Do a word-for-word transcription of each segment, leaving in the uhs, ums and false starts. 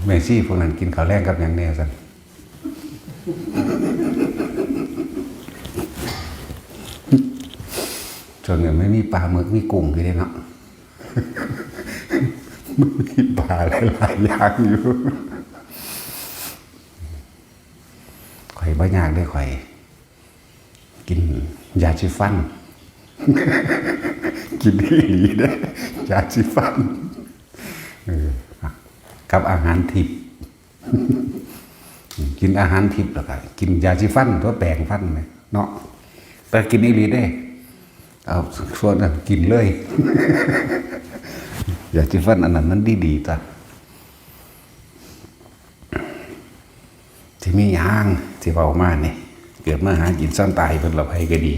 แม่ชีพวกนั้นกินข้าวแลงกับหยังแน่ซั่น ช่วงนี้มันมีปลาหมึกมีกุ้งอยู่เด้เนาะ มันมีปลาหลายๆอย่างอยู่ ข่อยบ่ยากเด้ข่อย กินยาสีฟัน กินอีหลีเด้ ยาสีฟัน เออ กับอาหารทิพย์ กินอาหารทิพย์แล้วก็กินยาสีฟัน ตัวแปรงฟันเนี่ยเนาะ แต่กินอีหลีเด้ เอาส่วนนั้นกินเลย ยาสีฟันอันนั้นมันดีๆ จ้ะ สิมีหยังสิเว้ามานี่ เกิดมาหากินซ่อนตายเพิ่นละไผก็ดี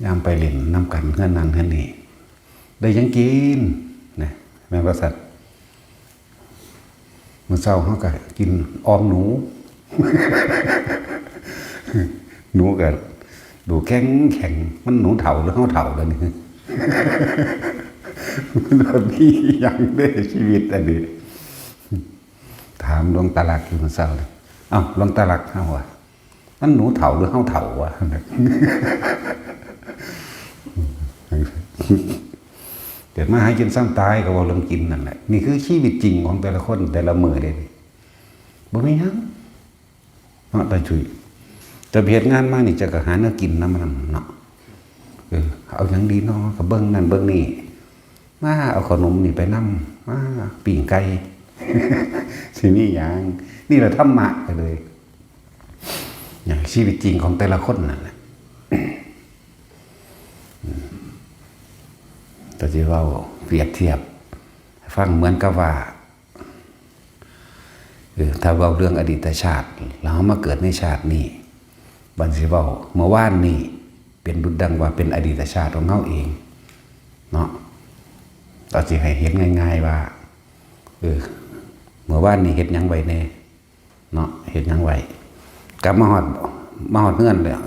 ยามไปเล่นนำกันเฮือนนั่นเฮือนนี่ ได้หยังกิน นะ แม่นบ่ซั่น มื้อเช้าเฮาก็กินออมหนู หนูก็ดูแข็งแข็ง มันหนูเฒ่าหรือเฮาเฒ่าแล้วนี่ มันบ่มีหยังเด้ชีวิตอันนี้ ถามหลวงตาลักอยู่มื้อเช้านี่ เอ้า หลวงตาลักเฮาว่า มันหนูเฒ่าหรือเฮาเฒ่าวะ เกิดมาหากินซ่อนตายก็เว้าเรื่องกินนั่นแหละ นี่คือชีวิตจริงของแต่ละคนแต่ละมื้อเด้ บ่มีหยัง เนาะ ตาจุ้ย แต่ไปเฮ็ดงานมานี่เจ้าก็หาแนวกินนำมันเนาะ เออ เอาหยังดีน้อ ก็เบิ่งนั่นเบิ่งนี่ มาเอาขนมนี่ไปนำ มาปิ้งไก่ สิมีหยัง นี่แหละธรรมะก็เลย อย่างชีวิตจริงของแต่ละคนนั่นแหละ แต่สิเว้าเปรียบเทียบ ฟังเหมือนกับว่า เออ ถ้าเว้าเรื่องอดีตชาติ แล้วเฮามาเกิดในชาตินี้ บัดสิเว้าเมื่อวานนี้ เป็นดุจดังว่าเป็นอดีตชาติของเฮาเอง เนาะ ก็สิให้เห็นง่ายๆว่า เออ เมื่อวานนี้เฮ็ดหยังไว้แน่ เนาะ เฮ็ดหยังไว้ กลับมาฮอด มาฮอดเฮือนแล้ว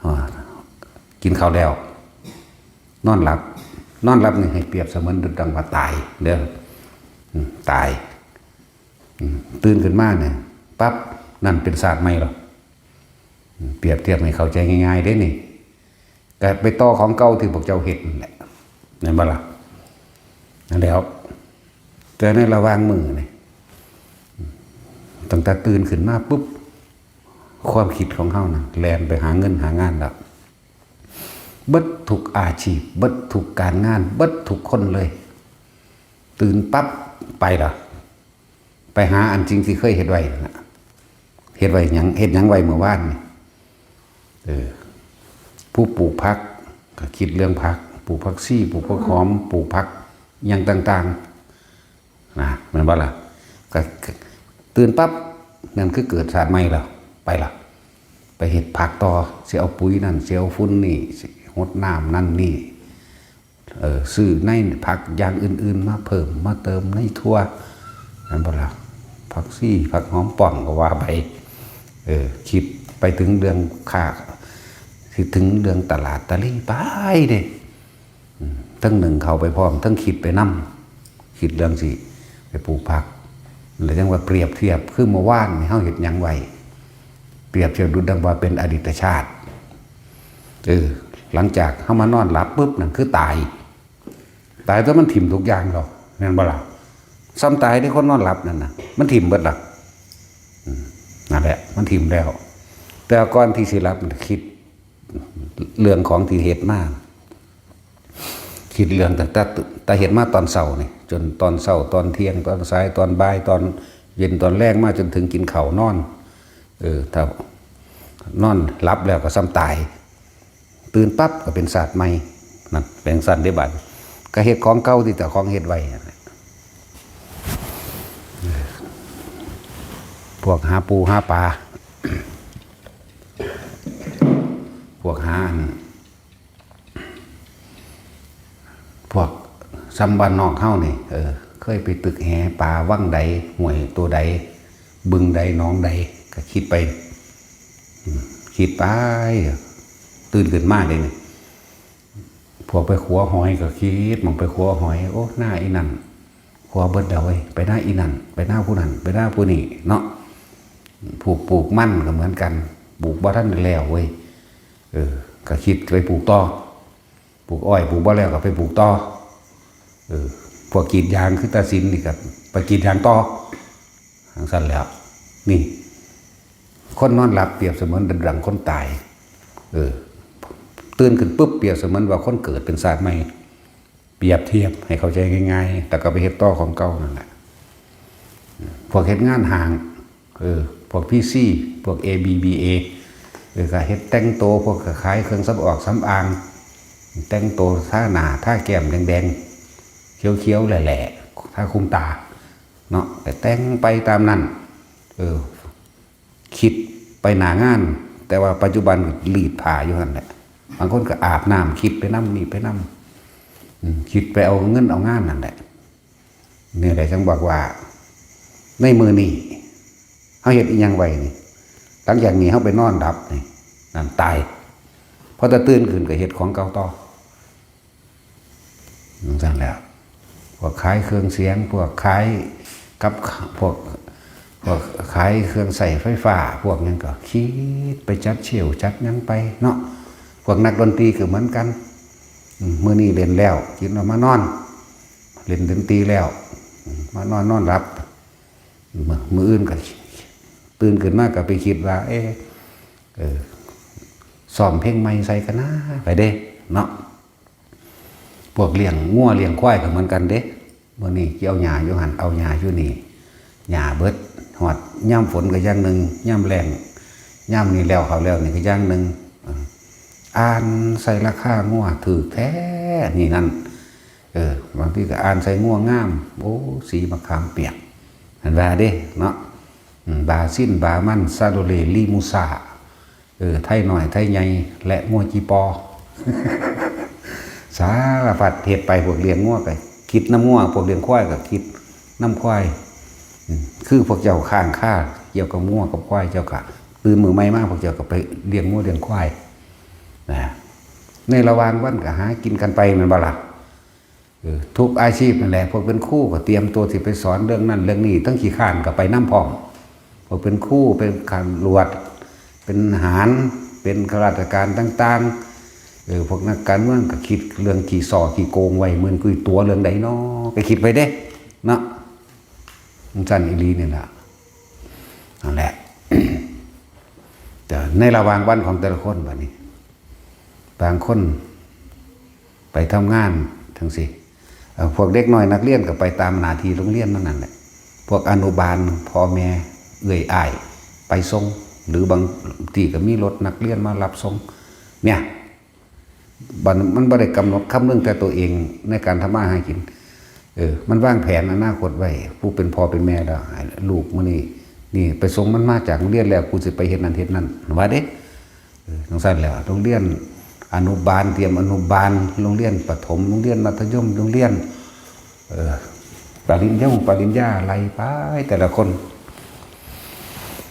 อ่า กินข้าวแล้ว นอนหลับ นอนหลับนี่ให้เปรียบเสมือนดุจดังว่าตายเด้อ อืม ตาย อืม ตื่นขึ้นมาเนี่ย ปั๊บ นั่นเป็นชาติใหม่แล้ว อืม เปรียบเทียบให้เข้าใจง่ายๆเด้นี่ ก็ไปต่อของเก่าที่พวกเจ้าเฮ็ดนั่นแหละ แม่นบ่ล่ะ นั่นแหล้ว แต่ในระหว่างมื้อนี่ ตั้งแต่ตื่นขึ้นมาปุ๊บ ความคิดของเฮานะแล่นไปหาเงินหางานแล้ว เบิดทุกอาชีพ เบิดทุกการงาน เบิดทุกคนเลย ตื่นปั๊บไปละ ไปหาอันสิ่งที่เคยเฮ็ดไว้นั่นน่ะ เฮ็ดไว้หยัง เฮ็ดหยังไว้เมื่อวานนี่ เออ ผู้ปลูกผักก็คิดเรื่องผัก ปลูกผักชี ปลูกผักหอม ปลูกผักหยังต่างๆ นะ แม่นบ่ล่ะ ก็ ก็ตื่นปั๊บ นั่นคือเกิดชาติใหม่แล้ว ไปละ ไปเฮ็ดผักต่อ สิเอาปุ๋ยนั่น สิเอาฝุ่นนี่ สิหดน้ำนั่นนี่ เออ ซื้อในผักอย่างอื่นๆ มาเพิ่ม มาเติมในถั่ว แม่นบ่ล่ะ ผักชี ผักหอมป้อมก็ว่าไป เออ คิดไปถึงเรื่องค้า คิดถึงเรื่องตลาดตะลีไปเด้ อืม ทั้งนึ่งเข้าไปพร้อม ทั้งคิดไปนำ คิดเรื่องสิไปปลูกผัก แล้วจั่งว่าเปรียบเทียบ คือเมื่อวานนี่เฮาเฮ็ดหยังไว้ เปรียบเทียบดุจดังว่าเป็นอดีตชาติ เออ หลังจากเฮามานอนหลับปุ๊บ นั่นคือตาย ตายแต่มันถิ่มทุกอย่างแล้ว แม่นบ่ล่ะ ซ่อมตายที่คนนอนหลับนั่นน่ะ มันถิ่มเบิดล่ะ อืม นั่นแหละ มันถิ่มแล้ว แต่ก่อนที่สิหลับมันคิดเรื่องของที่เฮ็ดมา คิดเรื่องตั้งแต่ แต่เฮ็ดมาตอนเช้านี่ จนตอนเช้า ตอนเที่ยง ตอนสาย ตอนบ่าย ตอนเย็น ตอนแลงมาจนถึงกินข้าวนอน เออ ถ้านอนหลับแล้วก็ซ่อมตาย ตื่นปั๊บก็เป็นชาติใหม่ นั่น เป็นซั่นเด้บัด ก็เฮ็ดของเก่าที่เจ้าของเฮ็ดไว้นั่นแหละ พวกหาปูหาปลา พวกหาอัน พวกซำบ้านนอกเฮานี่ เออ เคยไปตึกแหปลาวังใด ห้วยตัวใด บึงใด หนองใด ก็คิดไป อืม คิดไป ตื่นขึ้นมาเด้นี่ พวกไปขัวหอยก็คิด หม่องไปขัวหอย โอ้ นาอีนั่น ขัวเบิดแล้วเว้ย ไปนาอีนั่น ไปนาผู้นั่น ไปนาผู้นี่เนาะ ผูก ปลูกมันก็เหมือนกัน ปลูกบ่ทันแล้วเว้ย เออ ก็คิดไปปลูกต่อ ปลูกอ้อย ปลูกบ่แล้วก็ไปปลูกต่อ เออ พวกกรีดยางคือตาสินนี่ก็ไปกรีดยางต่อ จั่งซั้นแหล้ว นี่ คนนอนหลับเปรียบเสมือนดังคนตาย เออ ตื่นขึ้นปุ๊บเปรียบเสมือนว่าคนเกิดเป็นชาติใหม่ เปรียบเทียบให้เข้าใจง่ายๆ แต่ก็ไปเฮ็ดต่อของเก่านั่นแหละ พวกเฮ็ดงานห้าง เออ พวกพีซี พวกเอบีบีเอ เออ ก็เฮ็ดแต่งตัว พวกก็ขายเครื่องสำออกสำอาง แต่งตัวทาหน้าทาแก้มแดงๆ เขียวๆ แหล่ๆ ทาคุมตา เนาะ ก็แต่งไปตามนั้น เออ คิดไปหน้างาน แต่ว่าปัจจุบันรีดผ้าอยู่หั่นแหละ บางคนก็อาบน้ำ คิดไปนำ นี่ไปนำ อืม คิดไปเอาเงินเอางานนั่นแหละ นี่แหละจั่งบอกว่า ในมื้อนี้ เฮาเฮ็ดอีหยังไว้นี่ หลังจากนี้เฮาไปนอนหลับนี่ นั่นตาย พอแต่ตื่นขึ้นก็เฮ็ดของเก่าต่อ จั่งซั้นแหละ พวกขายเครื่องเสียง พวกขายกับ พวก พวกขายเครื่องใช้ไฟฟ้า พวกหยังก็คิดไปจัดเชลฟ์จัดหยังไปเนาะ พวกนักดนตรีก็เหมือนกัน อืม มื้อนี้เล่นแล้ว คิดว่ามานอน เล่นดนตรีแล้ว อืม มานอน นอนหลับ มื้อ มื้ออื่นก็ตื่นขึ้นมาก็ไปคิดว่า เอ๊ะ เออ ซ้อมเพลงใหม่ใส่กันนะ ไปเด้ เนาะ พวกเลี้ยงงัวเลี้ยงควายก็เหมือนกันเด้ มื้อนี้สิเอาหญ้าอยู่หั่น เอาหญ้าอยู่นี่ หญ้าเบิด ฮอดยามฝนก็อย่างหนึ่ง ยามแล้ง ยามนี้แล้วเข้าแล้วนี่ก็อย่างหนึ่ง เออ อ่านใส่ราคางัวถูกแท้ นี่นั่น เออ บางทีก็อ่านใส่งัวงาม โอ้ สีมะขามเปียก หั่นว่าเด้ เนาะ อืม บาซิน บามัน ซาโดเล ลีมูซา เออ ไทน้อย ไทใหญ่ และงัวจีปอ สารพัดเฮ็ดไป พวกเลี้ยงงัวก็คิดนำงัว พวกเลี้ยงควายก็คิดนำควาย อืม คือพวกเจ้าค้างคาเกี่ยวกับงัวกับควาย เจ้าก็ตื่นมื้อใหม่มา พวกเจ้าก็ไปเลี้ยงงัวเลี้ยงควาย นะ ในระหว่างวันก็หากินกันไปแม่นบ่ล่ะ เออ ทุกอาชีพนั่นแหละ พวกเป็นครูก็เตรียมตัวสิไปสอนเรื่องนั้นเรื่องนี้ ทั้งขี้คร้านก็ไปนำพร้อม พวกเป็นครู เป็นตำรวจ เป็นทหาร เป็นข้าราชการต่างๆ เออ พวกนักการเมืองก็คิดเรื่องขี้ส่อขี้โกงไว้ มื้อนี้กูตั๋วเรื่องใดน้อ ก็คิดไปเด้ เนาะ จั่งซั้นอีหลีนี่ล่ะ นั่นแหละ แต่ในระหว่างวันของแต่ละคนบัดนี้ บางคนไปทำงานจั่งซี้ เอ่อ พวกเด็กน้อยนักเรียนก็ไปตามหน้าที่โรงเรียนนั่นแหละ พวกอนุบาล พ่อแม่ เอื้อยอ้าย ไปส่ง หรือบางที่ก็มีรถนักเรียนมารับส่ง เนี่ย บัดมันบ่ได้กำหนดคำนึงแต่ตัวเองในการทำมาหากิน เออ มันวางแผนอนาคตไว้ ผู้เป็นพ่อเป็นแม่แล้ว ให้ลูกมื้อนี้ นี่ไปส่งมันมาจากโรงเรียนแล้ว กูสิไปเฮ็ดนั่นเฮ็ดนั่น ว่าเด้ เออ จั่งซั้นแหละ โรงเรียนอนุบาล เตรียมอนุบาล โรงเรียนประถม โรงเรียนมัธยม โรงเรียน เออ ปริญญา ปริญญา ไล่ไปแต่ละคน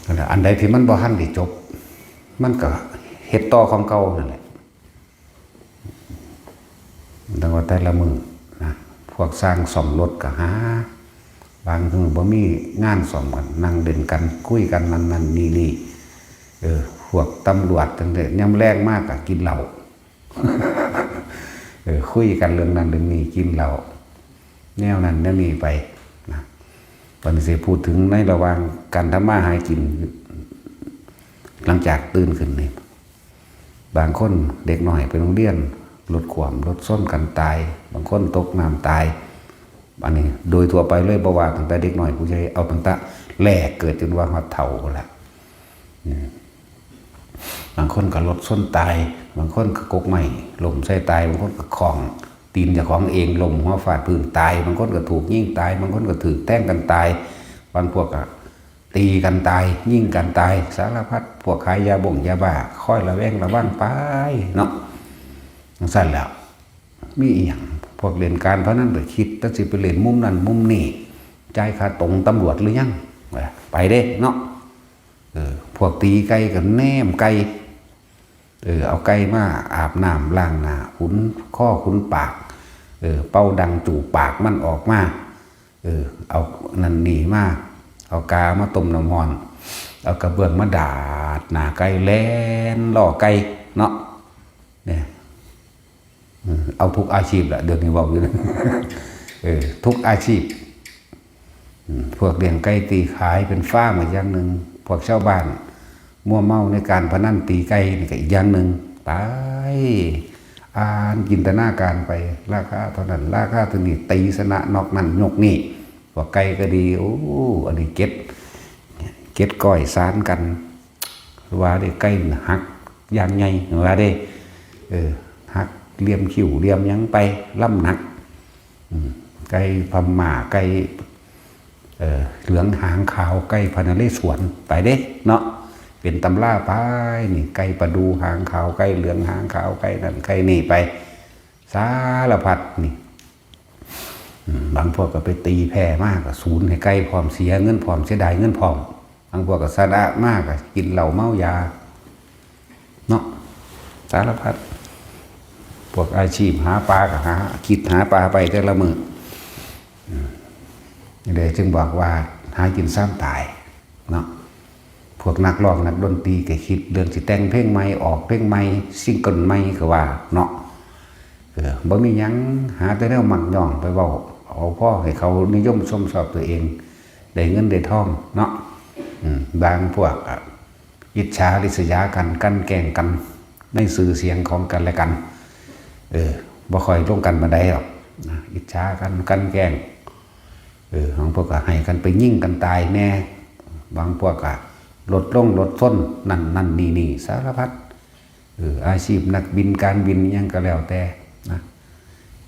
นั่นแหละ อันใดที่มันบ่ทันได้จบ มันก็เฮ็ดต่อของเก่านั่นแหละ ตั้งว่าแต่ละมื้อนะ พวกช่างซ่อมรถก็หา บางมื้อบ่มีงานซ่อมก็นั่งเล่นกัน คุยกันนั่นนั่นนี่นี่ เออ พวกตำรวจจั่งซี้ ยามแลงมาก็กินเหล้า เออ คุยกันเรื่องนั้นเรื่องนี้ กินเหล้า แนวนั้นแนวนี้ไปนะ บัดนี้สิพูดถึงในระหว่างการทำมาหากิน หลังจากตื่นขึ้นนี่ บางคนเด็กน้อยไปโรงเรียน รถขว้ำ รถชนกันตาย บางคนตกน้ำตาย อันนี้โดยทั่วไปเลย บ่ว่าตั้งแต่เด็กน้อยผู้ใหญ่ เอาตั้งแต่แรกเกิดจนว่าฮอดเฒ่าพู้นล่ะ อืม บางคนก็รถชนตาย บางคนก็กกไม้ล้มใส่ตาย บางคนก็ข้องตีนเจ้าของเอง ล้มหัวฟาดพื้นตาย บางคนก็ถูกยิงตาย บางคนก็ถูกแทงกันตาย บางพวกก็ตีกันตาย ยิงกันตาย สารพัด พวกขายยาบ้งยาบ้า คอยระแวงระวังไปเนาะ จั่งซั้นแหล้ว มีอีหยัง พวกเล่นการพนันก็คิดแต่สิไปเล่นมุมนั้นมุมนี้ จ่ายค่าตรงตำรวจหรือยัง ไปเด้เนาะ เออ พวกตีไก่ก็แนมไก่ เออ เอาไก่มาอาบน้ำล้างหน้า ขุนคอขุนปาก เออ เป่าดังจูบปากมันออกมา เออ เอานั่นนี่มา เอากามาต้มน้ำร้อน เอากระเบื้องมาดาดหน้าไก่ แล่นล่อไก่เนาะ เนี่ย เออ เอาทุกอาชีพแหละ เดี๋ยวนี้เว้าอยู่นะ เออ ทุกอาชีพ อืม พวกเลี้ยงไก่ตีขายเป็นฟาร์มอีกอย่างหนึ่ง พวกชาวบ้านมัวเมาในการพนันตีไก่นี่ก็อีกอย่างหนึ่ง ไป อ่านจินตนาการไป ราคาเท่านั้น ราคาเท่านี้ ตีชนะนอกนั้นยกนี่ พวกไก่ก็ดี โอ้ อันนี้เก็ด เก็ดก้อยสานกัน ว่าได้ไก่หักอย่างใหญ่ ว่าได้ เออ หักเหลี่ยมคิ้วเหลี่ยมหยังไป ลำหนัก อืม ไก่พม่า ไก่ เอ่อ เหลืองหางขาว ไก่พระนเรศวร ไปเด้เนาะ เป็นตำราไป นี่ ไก่ประดู่หางขาว ไก่เหลืองหางขาว ไก่นั่นไก่นี่ไป สารพัดนี่ อืม บางพวกก็ไปตีแพ้มาก็สูญให้ไก่พร้อม เสียเงินพร้อม เสียดายเงินพร้อม บางพวกก็ชนะมาก็กินเหล้าเมายา เนาะ สารพัด พวกอาชีพหาปลาก็หา คิดหาปลาไปแต่ละมื้อ อืม นี่เลยจึงบอกว่าหากินซ้ำตายเนาะ พวกนักร้องนักดนตรีก็คิดเรื่องสิแต่งเพลงใหม่ ออกเพลงใหม่ ซิงเกิลใหม่ก็ว่าเนาะ เออ บ่มีหยัง หาแต่แนวมักย่องไปเว้า เอาพอให้เขานิยมชมชอบตัวเอง ได้เงินได้ทองเนาะ อืม บางพวกอะ อิจฉาริษยากัน กลั่นแกล้งกัน ในชื่อเสียงของกันและกัน เออ บ่ค่อยลงกันปานใดหรอกนะ อิจฉากัน กลั่นแกล้ง เออ บางพวกก็ให้กันไปยิงกันตายแน่ บางพวกก็รถล้มรถชน นั่นนั่นนี่นี่ สารพัด เออ อาชีพนักบิน การบินอิหยังก็แล้วแต่นะ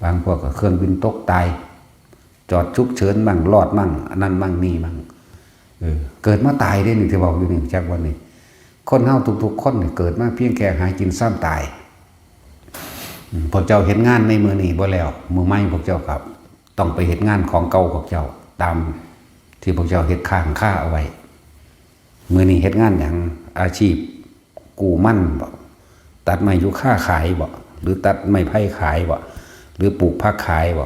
บางพวกก็เครื่องบินตกตาย จอดฉุกเฉินมั่ง รอดมั่ง อันนั้นมั่งนี่มั่ง เออ เกิดมาตายเด้นี่ ที่เว้าอยู่นี่ จักวันนี้ คนเฮาทุกๆคนนี่เกิดมาเพียงแค่หากินซ้ำตาย อืม พวกเจ้าเฮ็ดงานในมื้อนี้บ่แล้ว มื้อใหม่พวกเจ้าก็ต้องไปเฮ็ดงานของเก่าพวกเจ้า ตามที่พวกเจ้าเฮ็ดค้างคาเอาไว้ มื้อนี้เฮ็ดงานหยัง อาชีพกู้มันบ่ ตัดไม้ยูคาขายบ่ หรือตัดไม้ไผ่ขายบ่ หรือปลูกผักขายบ่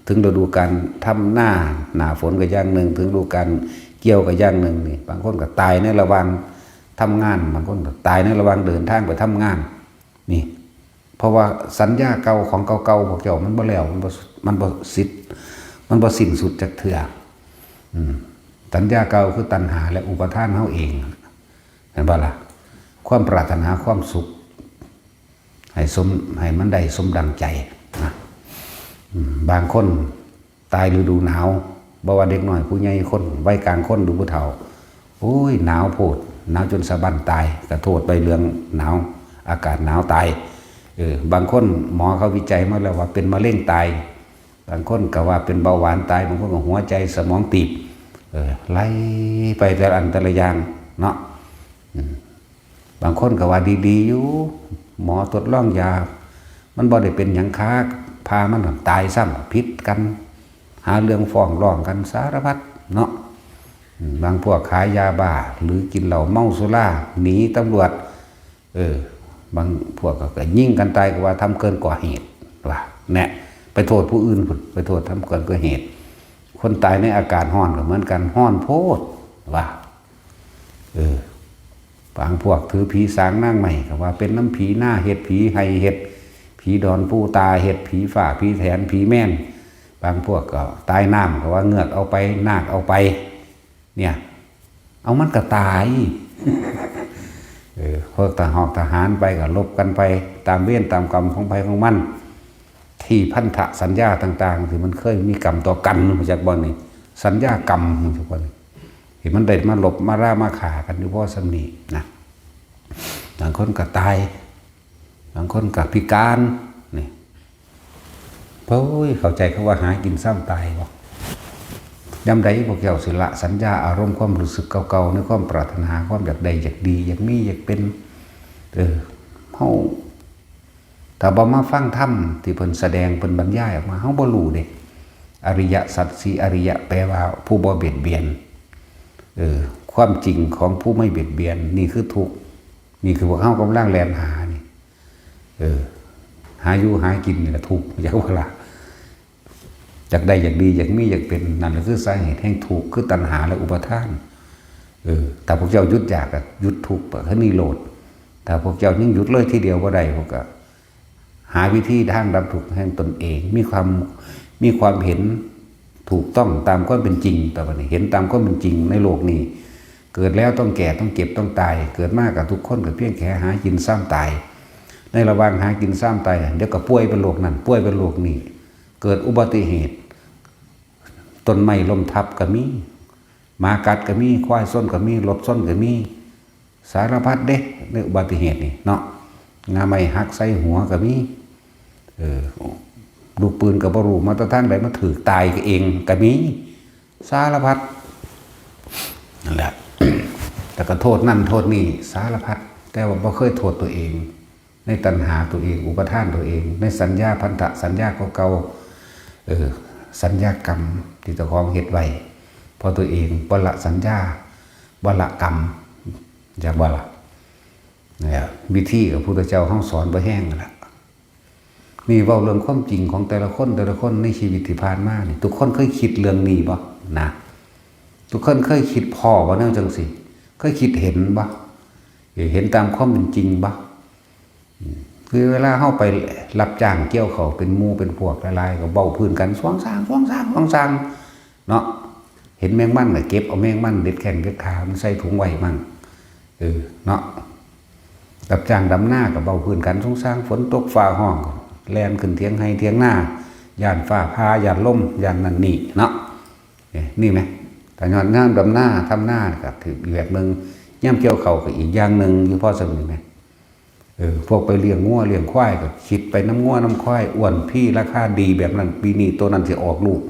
ถึงฤดูกาลทำนา หน้าฝนก็อย่างหนึ่ง ถึงฤดูกาลเกี่ยวก็อย่างหนึ่งนี่ บางคนก็ตายในระหว่างทำงาน บางคนก็ตายในระหว่างเดินทางไปทำงาน นี่ เพราะว่าสัญญาเก่าของเก่าๆพวกเจ้ามันบ่แล้ว มันบ่ มันบ่สิ้น มันบ่สิ้นสุดจักเทื่อ อืม สัญญาเก่าคือตัณหาและอุปาทานเฮาเอง เห็นบ่ล่ะ ความปรารถนาความสุข ให้สม ให้มันได้สมดังใจนะ อืม บางคนตายฤดูหนาว บ่ว่าเด็กน้อยผู้ใหญ่ คนวัยกลางคนหรือผู้เฒ่า โอ้ย หนาวโพด หนาวจนสะบั้นตาย ก็โทษไปเรื่องหนาว อากาศหนาวตาย เออ บางคนหมอเขาวิจัยมาแล้วว่าเป็นมะเร็งตาย บางคนก็ว่าเป็นเบาหวานตาย บางคนก็หัวใจสมองตีบ เออ ไล่ไปแต่ละอันแต่ละอย่างเนาะ อืม บางคนก็ว่าดีๆอยู่ หมอทดลองยา มันบ่ได้เป็นหยังคัก พามันตายซ้ำ ผิดกัน หาเรื่องฟ้องร้องกันสารพัดเนาะ อืม บางพวกขายยาบ้า หรือกินเหล้าเมาสุรา หนีตำรวจ เออ บางพวกก็ ก็ยิงกันตาย ก็ว่าทำเกินกว่าเหตุ ว่า แน่ ไปโทษผู้อื่นพุ้น ไปโทษทำเกินกว่าเหตุ คนตายในอากาศร้อนก็เหมือนกัน ร้อนโพด ว่า เออ บางพวกถือผีสางนางไม้ ก็ว่าเป็นน้ำผีหน้าเห็ด ผีไฮ่เห็ด ผีดอนปูตาเห็ด ผีฟ้า ผีแถน ผีแมน บางพวกก็ตายน้ำ ก็ว่าเงือกเอาไป นาคเอาไป เนี่ย เอามันก็ตาย เออ พวกทหาร ทหารไปก็รบกันไป ตามเวรตามกรรมของไผของมัน ที่พันธสัญญาต่างๆ ที่มันเคยมีกรรมต่อกัน รู้จักบ่นี่ สัญญากรรม รู้จักบ่นี่ ที่มันได้มาลบมารามาฆ่ากันอยู่บ่ส่ำนี้นะ บางคนก็ตาย บางคนก็พิการ นี่ โอ้ย เข้าใจคำว่าหากินซ้ำตายบ่ ยามใดพวกเจ้าสิละสัญญาอารมณ์ความรู้สึกเก่าๆ ในความปรารถนา ความอยากได้ อยากดี อยากมี อยากเป็น เออ เฮา ถ้าบ่มาฟังธรรมที่เพิ่นแสดง เพิ่นบรรยายออกมา เฮาบ่รู้เด้ อริยสัจสี่อริยะ แปลว่าผู้บ่เบียดเบียน เออ ความจริงของผู้ไม่เบียดเบียน นี่คือทุกข์ นี่คือพวกเฮากำลังแล่นหานี่ เออ หาอยู่หากินนี่แหละทุกข์ อยากว่าละ อยากได้อยากดีอยากมีอยากเป็น นั่นแหละคือสาเหตุแห่งทุกข์ คือตัณหาและอุปาทาน เออ ถ้าพวกเจ้าหยุดอยากก็หยุดทุกข์ ก็คือนิโรธ ถ้าพวกเจ้ายังหยุดเลยทีเดียวบ่ได้ พวกก็หาวิธีทางดับทุกข์แห่งตนเอง มีความ มีความเห็นถูกต้องตามความเป็นจริง ต่อไปนี้เห็นตามความเป็นจริงในโลกนี้ เกิดแล้วต้องแก่ต้องเจ็บต้องตาย เกิดมากับทุกคนก็เพียงแค่หากินซ้ำตาย ในระหว่างหากินซ้ำตาย เดี๋ยวก็ป่วยเป็นโรคนั่น ป่วยเป็นโรคนี้ เกิดอุบัติเหตุ ต้นไม้ล้มทับก็มี หมากัดก็มี ควายชนก็มี รถชนก็มี สารพัดเด้ ในอุบัติเหตุนี่เนาะ งาไม้หักใส่หัวก็มี เออ ลูกปืนก็บ่รู้มาแต่ทางใด มาถืกตายก็เองก็มี สารพัด นั่นแหละ แต่ก็โทษนั่นโทษนี่สารพัด แต่ว่าบ่เคยโทษตัวเอง ในตัณหาตัวเอง อุปาทานตัวเอง ในสัญญาพันธสัญญาเก่าๆ เออ สัญญากรรมที่เจ้าของเฮ็ดไว้ เพราะตัวเองบ่ละสัญญา บ่ละกรรม จักบ่ล่ะ เนี่ย วิธีพระพุทธเจ้าเฮาสอนบ่แฮงนั่นล่ะ นี่เว้าเรื่องความจริงของแต่ละคน แต่ละคนในชีวิตที่ผ่านมานี่ ทุกคนเคยคิดเรื่องนี้บ่ นะ ทุกคนเคยคิดพ้อบ่แนวจังซี่ เคยคิดเห็นบ่ เห็นตามความเป็นจริงบ่ อืม คือเวลาเฮาไปรับจ้างเกี่ยวข้าวเป็นหมู่เป็นพวกหลายๆ ก็เว้าพื้นกัน สวงซาง สวงซาง สวงซาง เนาะ เห็นแมงมันก็เก็บเอาแมงมัน เด็ดแข้งเด็ดขามันใส่ถุงไว้มั่ง เออ เนาะ รับจ้างดำนาก็เว้าพื้นกัน สวงซาง ฝนตกฟ้าฮ้อง แล่นขึ้นเถียงไฮ่เถียงนา ย้านฟ้าผ่า ย้านลม ย้านนั่นนี่ เนาะ เอ้ย นี่ไหม ถ้าย้อนยามดำนา ทำนาก็คืออีกแบบหนึ่ง ยามเกี่ยวข้าวก็อีกอย่างหนึ่ง อยู่พอสำนี้ไหม เออ พวกไปเลี้ยงงัวเลี้ยงควายก็คิดไปนำงัวนำควาย อ้วนพีราคาดีแบบนั้น ปีนี้ตัวนั้นสิออกลูก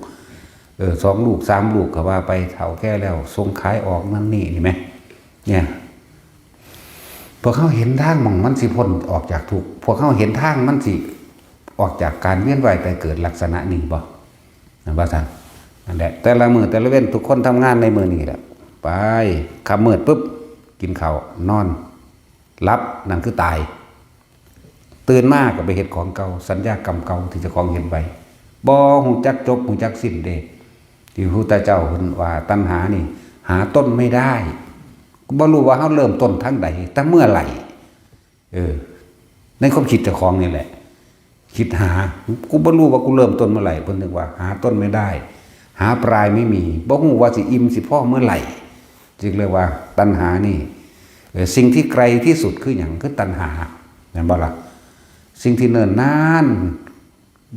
เออ สองลูก สามลูกก็ว่าไป เฒ่าแก่แล้วส่งขายออกนั่นนี่ นี่ไหม เนี่ย พวกเฮาเห็นทางหม่องมันสิพ้นออกจากทุกข์ พวกเฮาเห็นทางมันสิออกจากการเวียนว่ายตายเกิดลักษณะนี้บ่ นั่นว่าซั่น นั่นแหละ แต่ละมื้อแต่ละเว็นทุกคนทำงานในมื้อนี้แหละ ไป ค่ำมืดปุ๊บ กินข้าว นอน หลับ นั่นคือตาย ตื่นมาก็ไปเฮ็ดของเก่า สัญญากรรมเก่าที่เจ้าของเฮ็ดไว้ บ่ฮู้จักจบ ฮู้จักสิ้นเด้ ที่พระพุทธเจ้าเพิ่นว่าตัณหานี่ หาต้นไม่ได้ บ่รู้ว่าเฮาเริ่มต้นทางใด แต่เมื่อไหร่ เออ ในความคิดเจ้าของนี่แหละ คิดหา กูบ่รู้ว่ากูเริ่มต้นเมื่อไหร่ เพิ่นถึงว่าหาต้นไม่ได้ หาปลายไม่มี บ่ฮู้ว่าสิอิ่มสิพอเมื่อไหร่ จึงเรียกว่าตัณหานี่ เออ สิ่งที่ไกลที่สุดคือหยัง คือตัณหา แม่นบ่ล่ะ สิ่งที่เนิ่นนาน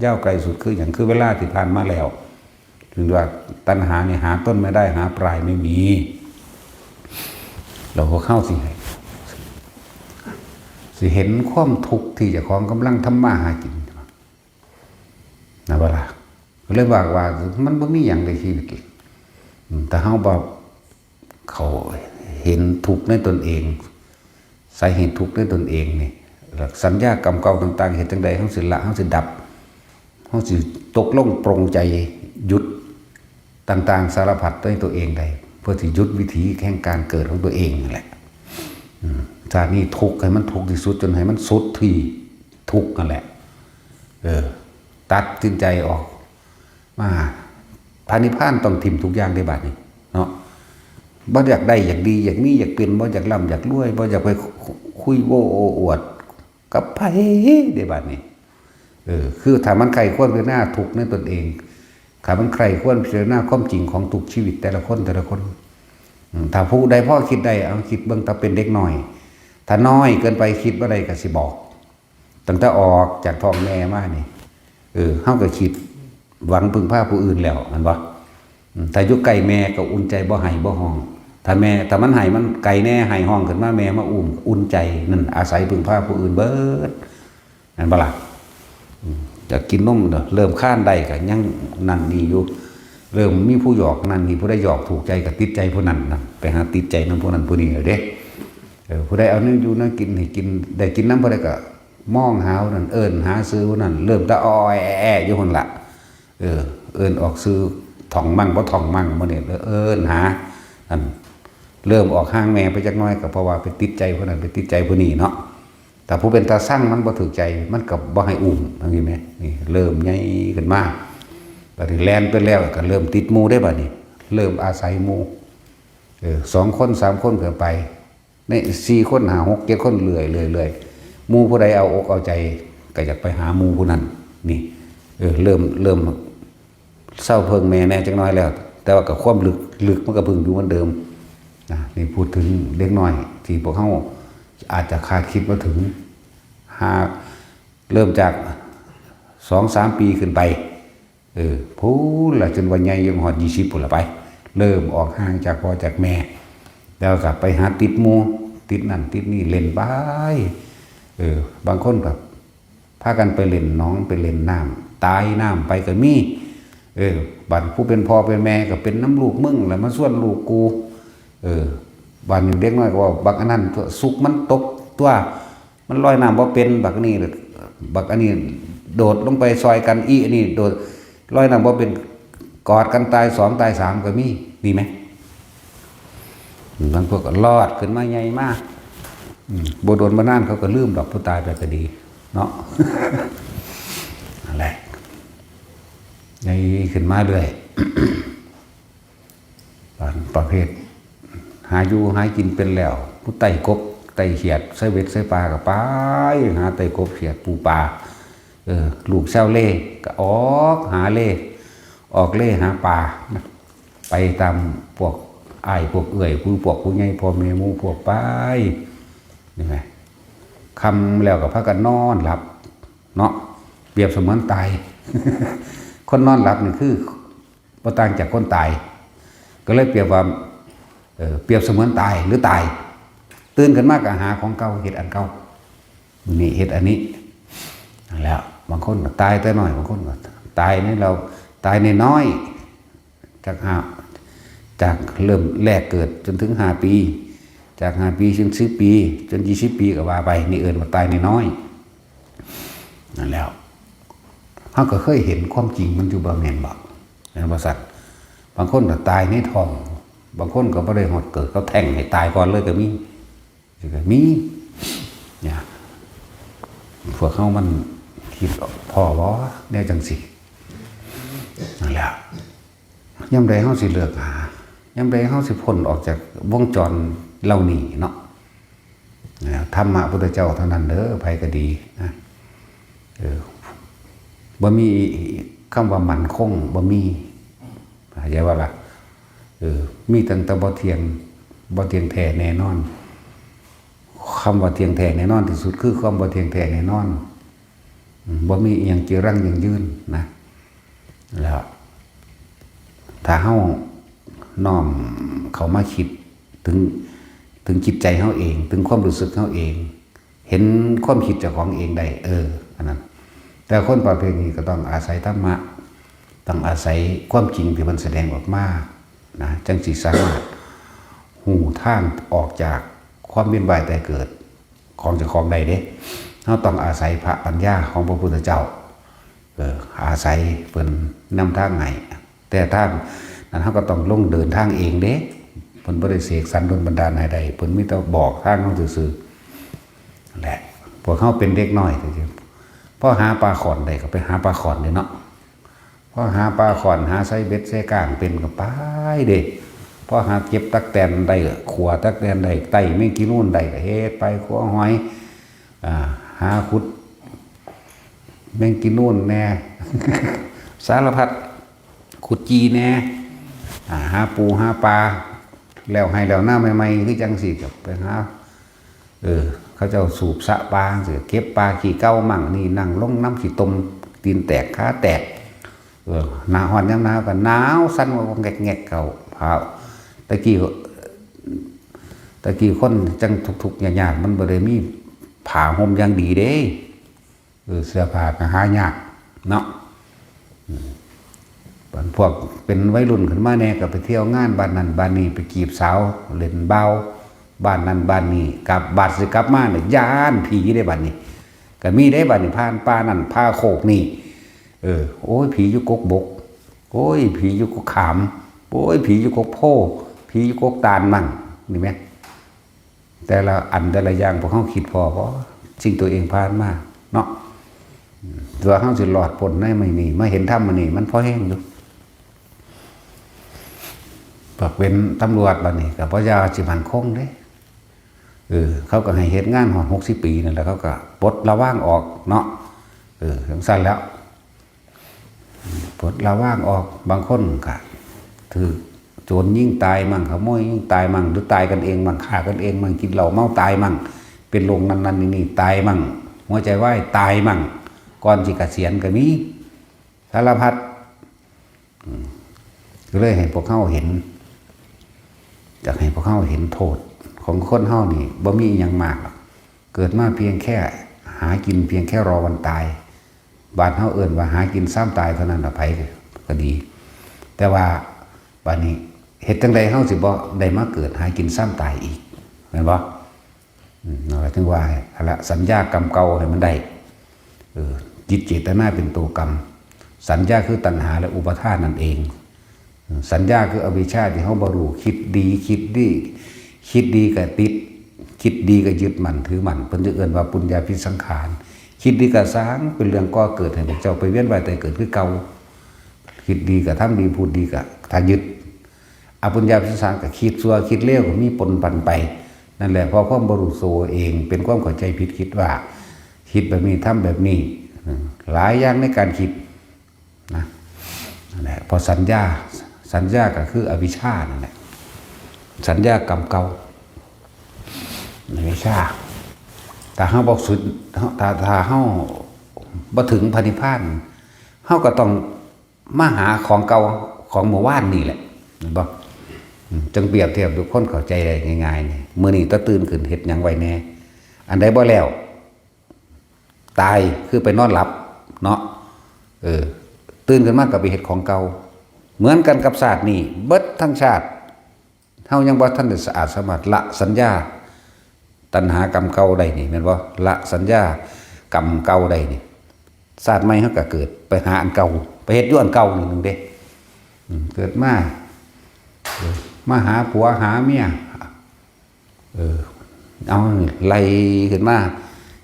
ยาวไกลสุดคือหยัง คือเวลาที่ผ่านมาแล้ว ถึงว่าตัณหานี่หาต้นไม่ได้ หาปลายไม่มี แล้วพวกเฮาสิให้ สิเห็นความทุกข์ที่เจ้าของกำลังทำมาหากิน นะบ่ล่ะ ก็เลยว่าว่ามันบ่มีหยังในชีวิต อืม ถ้าเฮาบ่เข้าเห็นทุกข์ในตนเอง สาเหตุทุกข์ในตนเองนี่ แล้วสัญญากรรมเก่าต่างๆ เฮ็ดจั่งใดเฮาสิละ เฮาสิดับ เฮาสิตกลงปรงใจหยุดต่างๆ สารพัดในตัวเองได้ เพื่อสิหยุดวิถีแห่งการเกิดของตัวเองนั่นแหละ อืม ชาตินี้ทุกข์ให้มันทุกข์ที่สุด จนให้มันสุดที่ทุกข์นั่นแหละ เออ ตัดสินใจออกมา พระนิพพานต้องถิ่มทุกอย่างในบัดนี้ เนาะ บ่อยากได้อยากดีอยากมีอยากเป็น บ่อยากร่ำอยากรวย บ่อยากไปคุยโว้โอ้อวดกับไผในบัดนี้ เออ คือถ้ามันใคร่ควรพิจารณาทุกข์ในตนเอง ถ้ามันใคร่ควรพิจารณาความจริงของทุกชีวิตแต่ละคนแต่ละคน อืม ถ้าผู้ใดพอคิดได้ เอาคิดเบิ่ง ถ้าเป็นเด็กน้อย ถ้าน้อยเกินไปคิดบ่ได้ก็สิบอก ตั้งแต่ออกจากท้องแม่มานี่ เออ เฮาก็คิดหวังพึ่งพาผู้อื่นแล้ว แม่นบ่ อืม ถ้าอยู่ใกล้แม่ก็อุ่นใจ บ่ไห้บ่ฮ้อง ถ้าแม่ ถ้ามันไห้ มันไกลแน่ ไห้ฮ้องขึ้นมา แม่มาอุ้ม อุ่นใจ นั่นอาศัยพึ่งพาผู้อื่นเบิด แม่นบ่ล่ะ อืม อยากกินนมเด้อ เริ่มคลานได้ก็ยังนั่นนี่อยู่ เริ่มมีผู้หยอกนั่นนี่ ผู้ใดหยอกถูกใจก็ติดใจผู้นั้นนะ ไปหาติดใจนำผู้นั้นผู้นี้แล้วเด้ เออ ผู้ใดเอาแนวอยู่แนวกินให้กิน ได้กินนำผู้ใดก็มองหาผู้นั้น เอิ้นหาชื่อผู้นั้น เริ่มแต่อ้อแอ้แอ้อยู่หั่นล่ะ เออ เอิ้นออกชื่อ ถ่องมั่งบ่ถ่องมั่ง มื้อนี้เอิ้นหา อัน เริ่มออกห่างแม่ไปจักหน่อย ก็เพราะว่าไปติดใจผู้นั้น ไปติดใจผู้นี้เนาะ แต่ผู้เป็นตาซังมันบ่ถือใจ มันก็บ่ให้อุ้มจังซี่แหม นี่เริ่มใหญ่ขึ้นมา บัดนี้แล่นไปแล้วก็เริ่มติดหมู่ได้บัดนี้ เริ่มอาศัยหมู่ เออ สองคนสามคนก็ไป ในสี่คนห้าหกเจ็ดคนเรื่อยๆๆ หมู่ผู้ใดเอาอกเอาใจ ก็อยากไปหาหมู่ผู้นั้น นี่ เออ เริ่ม เริ่มเซาเพิ่งแม่แหน่จักหน่อยแล้ว แต่ว่าก็ความลึก ลึกมันก็เพิ่งอยู่เหมือนเดิม นะ นี่พูดถึงเด็กน้อยที่พวกเฮาอาจจะคาดคิดบ่ถึง หากเริ่มจากสองสามปีขึ้นไป เออ พู้นล่ะ จนว่าใหญ่ยังฮอดยี่สิบพู้นล่ะไป เริ่มออกห่างจากพ่อจากแม่ แล้วก็ไปหาติดหมู่ ติดนั่นติดนี่เล่นไป เออ บางคนก็พากันไปเล่นหนอง ไปเล่นน้ำ ตายน้ำไปก็มี เออ บัดผู้เป็นพ่อเป็นแม่ก็เป็นนำลูกมึงแหละ มาชวนลูกกู เออ บัดนี้เด็กน้อยก็ว่า บักอันนั้นตัว สุกมันตกตัว มันลอยน้ำบ่เป็น บักนี่ บักอันนี้โดดลงไปซอยกัน อีอันนี้โดด ลอยน้ำบ่เป็น กอดกันตายสองตายสามก็มี มีไหม บางพวกก็รอดขึ้นมาใหญ่มาก อืม บ่โดนบ่นานเขาก็ลืมดอก ผู้ตายไปก็ดี เนาะ นั่นแหละ ใหญ่ขึ้นมาเรื่อย ประเภท หาอยู่หากินเป็นแล้ว ผู้ไต่กบไต่เขียด ใส่เบ็ดใส่ปลาก็ไป หาไต่กบเขียดปูปลา เออ ลูกชาวเล่ก็ออกหาเล่ ออกเล่หาปลา ไปตามพวกอ้ายพวกเอื้อย ผู้พวกผู้ใหญ่ พ่อแม่หมู่พวกไป นี่ไง ค่ำแล้วก็พากันนอนหลับ เนาะ เปรียบเสมือนตาย คนนอนหลับนี่คือบ่ต่างจากคนตาย ก็เลยเปรียบว่า เออ เปรียบเสมือนตายหรือตาย ตื่นขึ้นมาก็หาของเก่า เฮ็ดอันเก่า นี่เฮ็ดอันนี้ นั่นแหละ บางคนก็ตายแต่น้อย บางคนก็ตายในเรา ตายในน้อย จากห้า จากเริ่มแรกเกิดจนถึงห้าปี จากห้าปีถึงสิบปี จนยี่สิบปีก็ว่าไป นี่เอิ้นว่าตายในน้อย นั่นแหละ เฮาก็เคยเห็นความจริงมันอยู่บ่แม่นบ่ แม่นบ่ซั่น บางคนก็ตายในท้อง บางคนก็บ่ได้ฮอดเกิด เขาแท้งให้ตายก่อนเลยก็มี ก็มี เนี่ย พวกเฮามันคิดพ้อบ่ แนวจังซี่ นั่นแหละ ยามใดเฮาสิเลิกหา ยามใดเฮาสิพ้นออกจากวงจรเหล่านี้เนาะ นะ ธรรมะพุทธเจ้าเท่านั้นเด้อ ไผก็ดีนะ เออ บ่มีคำว่ามั่นคง บ่มี เข้าใจบ่ล่ะ เออ มีตั้งแต่บ่เที่ยง บ่เที่ยงแท้แน่นอน คำว่าเที่ยงแท้แน่นอนที่สุดคือความบ่เที่ยงแท้แน่นอน อืม บ่มีอิหยังจีรังยั่งยืนนะ แล้ว ถ้าเฮาน้อมเข้ามาคิดถึง ถึงจิตใจเฮาเอง ถึงความรู้สึกเฮาเอง เห็นความคิดเจ้าของเองได้ เออ อันนั้น แต่คนประเภทนี้ก็ต้องอาศัยธรรมะ ต้องอาศัยความจริงที่มันแสดงออกมา นะ จั่งสิสามารถฮู้ทางออกจากความเวียนว่ายตายเกิดของเจ้าของได้เด้ เฮาต้องอาศัยพระปัญญาของพระพุทธเจ้า เออ อาศัยเพิ่นนำทางให้ แต่ทางนั้นเฮาก็ต้องลงเดินทางเองเด้ เพิ่นบ่ได้เสกสรรดลบันดาลให้ได้ เพิ่นมีแต่บอกทางเฮาซื่อๆ นั่นแหละ พวกเฮาเป็นเด็กน้อย พอหาปลาข่อนได้ก็ไปหาปลาข่อนเด้เนาะ พอหาปลาข่อน หาใส่เบ็ดใส่ก้างเป็นก็ไปเด้ พอหาเก็บตั๊กแตนได้ก็ขั่วตั๊กแตนได้ ไต่แมงกีนูนได้ก็เฮ็ดไป ขั่วหอย อ่า หาขุดแมงกีนูนแหน่ สารพัด ขุดจีแหน่ อ่า หาปูหาปลา แล้วไฮ่แล้วนาใหม่ๆ คือจั่งซี้ก็ไปหา เออ เขาเจ้าสูบสระปลาจั่งซี้ เก็บปลาขี้เก่ามั่ง นี่นั่งลงนำขี้ตม ตีนแตกขาแตก เออ หน้าร้อนยามหนาวก็หนาวสั่นว่าแงกๆ เข้า ผ้า แต่กี้ แต่กี้คนจั่งทุกข์ๆ ยากๆ มันบ่ได้มีผ้าห่มอย่างดีเด้ เออ เสื้อผ้าก็หายากเนาะ อืม พวกเป็นวัยรุ่นขึ้นมาแหน่ก็ไปเที่ยวงานบ้านนั่นบ้านนี่ ไปจีบสาว เล่นบ่าวบ้านนั่นบ้านนี่ กลับ บาดสิกลับมาเนี่ยย้านผีเด้บัดนี้ ก็มีเด้บัดนี้ ผ่านป่านั่นป่าโคกนี่ เออ โอ้ย ผีอยู่กกบก โอ้ย ผีอยู่กกขาม โอ้ย ผีอยู่กกโพธิ์ ผีอยู่กกตาลมั่ง นี่แหม แต่ละอันแต่ละอย่างพวกเฮาคิดพ้อบ่ สิ่งตัวเองผ่านมาเนาะ ตัวเฮาสิรอดพ้นในมื้อนี้ มาเห็นธรรมมื้อนี้ มันพอแฮงอยู่ พวกเป็นตำรวจบัดนี้ก็บ่อยากสิมั่นคงเด้ เออ เขาก็ให้เฮ็ดงานฮอดหกสิบปีนั่นแหละ เขาก็ปลดระวางออกเนาะ เออ จั่งซั้นแล้ว ปลดระวางออก บางคนก็ถืกโจรยิงตายมั่ง ขโมยยิงตายมั่ง หรือตายกันเองมั่ง ฆ่ากันเองมั่ง กินเหล้าเมาตายมั่ง เป็นโรคนั้นๆ นี่ๆ ตายมั่ง หัวใจวายตายมั่ง ก่อนสิเกษียณก็มี สารพัด อืม ก็เลยให้พวกเฮาเห็น อยากให้พวกเฮาเห็นโทษของคนเฮานี่ บ่มีอิหยังมากหรอก เกิดมาเพียงแค่หากินเพียงแค่รอวันตาย บาดเฮาเอิ้นว่าหากินซ้ำตายเท่านั้นล่ะ ไผก็ดี แต่ว่าบาดนี้เฮ็ดจั่งใดเฮาสิบ่ได้มาเกิดหากินซ้ำตายอีก แม่นบ่? อืม นั่นก็ถึงว่าหั่นละ สัญญากรรมเก่าให้มันได้ เออ จิตเจตนาเป็นตัวกรรม สัญญาคือตัณหาและอุปาทานนั่นเอง เออ สัญญาคืออวิชชาที่เฮาบ่รู้ คิดดี คิดดี คิดดีก็ติด คิดดีก็ยึดมั่นถือมั่น เพิ่นจะเอิ้นว่าปุญญาภิสังขาร คิดดีก็สร้างเป็นเรื่องก่อเกิดให้พวกเจ้าไปเวียนว่ายตายเกิดคือเก่า คิดดีก็ทำดี พูดดีก็ถ้ายึด อปุญญาภิสังขารก็คิดชั่วคิดเลวก็มีปนปันไป นั่นแหละ เพราะความบ่รู้ตัวเอง เป็นความเข้าใจผิด คิดว่า คิดแบบนี้ ทำแบบนี้ อืม หลายอย่างในการคิดนะ นั่นแหละ เพราะสัญญา สัญญาก็คืออวิชชานั่นแหละ สัญญากรรมเก่า อวิชชา ถ้าเฮาบ่สุด ถ้า ถ้าเฮาบ่ถึงพระนิพพาน เฮาก็ต้องมาหาของเก่าของเมื่อวานนี่แหละ เห็นบ่? อืม จั่งเปรียบเทียบทุกคนเข้าใจได้ง่ายๆ นี่ มื้อนี้ตาตื่นขึ้นเฮ็ดหยังไว้แน่ อันใดบ่แล้ว ตายคือไปนอนหลับเนาะ เออ ตื่นขึ้นมาก็ไปเฮ็ดของเก่า เหมือนกันกับชาตินี้ เบิดทั้งชาติ เฮายังบ่ทันได้สะอาดสามารถละสัญญาตัณหากรรมเก่าได้นี่ แม่นบ่? ละสัญญากรรมเก่าได้นี่ ชาติใหม่เฮาก็เกิดไปหาอันเก่า ไปเฮ็ดอยู่อันเก่านี่หนึ่งเด้ อืม เกิดมา เออ มาหาผัวหาเมีย เออ เอาไล่ขึ้นมา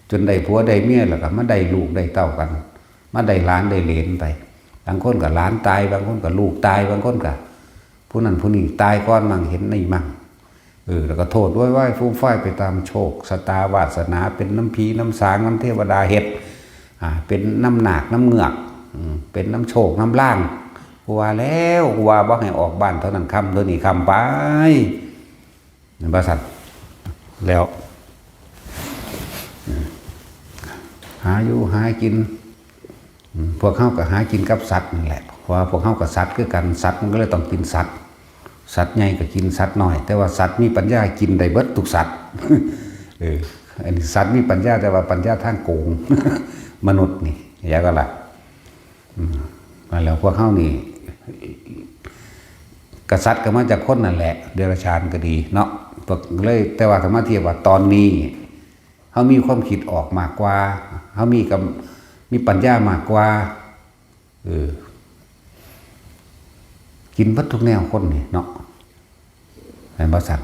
จนได้ผัวได้เมีย แล้วก็มาได้ลูกได้เต้ากัน มาได้หลานได้เหลนไป บางคนก็หลานตาย บางคนก็ลูกตาย บางคนก็ผู้นั้นผู้นี้ตายก่อนมั่ง เห็นนี่มั่ง เออ แล้วก็โทษโวยวายฟูมฟายไปตามโชคชะตาวาสนา เป็นน้ำผีน้ำสางน้ำเทวดาเฮ็ด อ่า เป็นน้ำนาคน้ำเงือก อืม เป็นน้ำโชคน้ำลาง กูว่าแล้ว กูว่าบ่ให้ออกบ้านเท่านั้นค่ำ เท่านี้ค่ำไป แม่นบ่ซั่น แล้ว อืม หาอยู่หากิน อืม พวกเฮาก็หากินกับสัตว์นั่นแหละ เพราะว่าพวกเฮาก็สัตว์คือกัน สัตว์มันก็เลยต้องกินสัตว์ สัตว์ใหญ่ก็กินสัตว์น้อย แต่ว่าสัตว์มีปัญญากินได้เบิดทุกสัตว์ เออ อันนี้สัตว์มีปัญญา แต่ว่าปัญญาทางโกง มนุษย์นี่ แล้วก็ล่ะ อืม นั่นแหละ พวกเฮานี่ กษัตริย์ก็มาจากคนนั่นแหละ เดรัจฉานก็ดีเนาะ พวกเลย แต่ว่าถ้ามาเทียบว่าตอนนี้ เฮามีความคิดออกมากกว่า เฮามีกำ มีปัญญามากกว่า เออ กินเบิดทุกแนวคนนี่เนาะ แม่นบ่ซั่น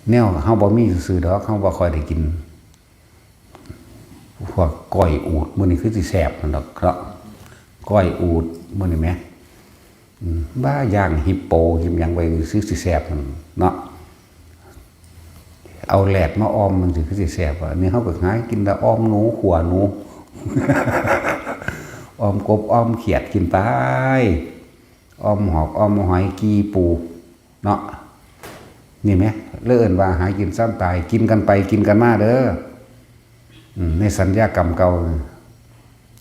แนวเฮาบ่มีซื่อๆดอก เฮาบ่ค่อยได้กิน พวกก้อยอูฐมื้อนี้คือสิแซ่บนั่นดอกเนาะ ก้อยอูฐมื้อนี้แหม อืม บ้า ย่างฮิปโป กินหยังไว้คือสิแซ่บนั่นเนาะ เอาแลดมาอ่อมมันสิคือสิแซ่บอะ อันนี้เฮาก็หากินแต่อ่อมหนู ขั่วหนู อ่อมกบ อ่อมเขียดกินไป อ่อมหอก อ่อมหอย กี่ปู เนาะ นี่แหม เลยเอิ้นว่าหากินซ้ำตาย กินกันไปกินกันมาเด้อ อืม ในสัญญากรรมเก่า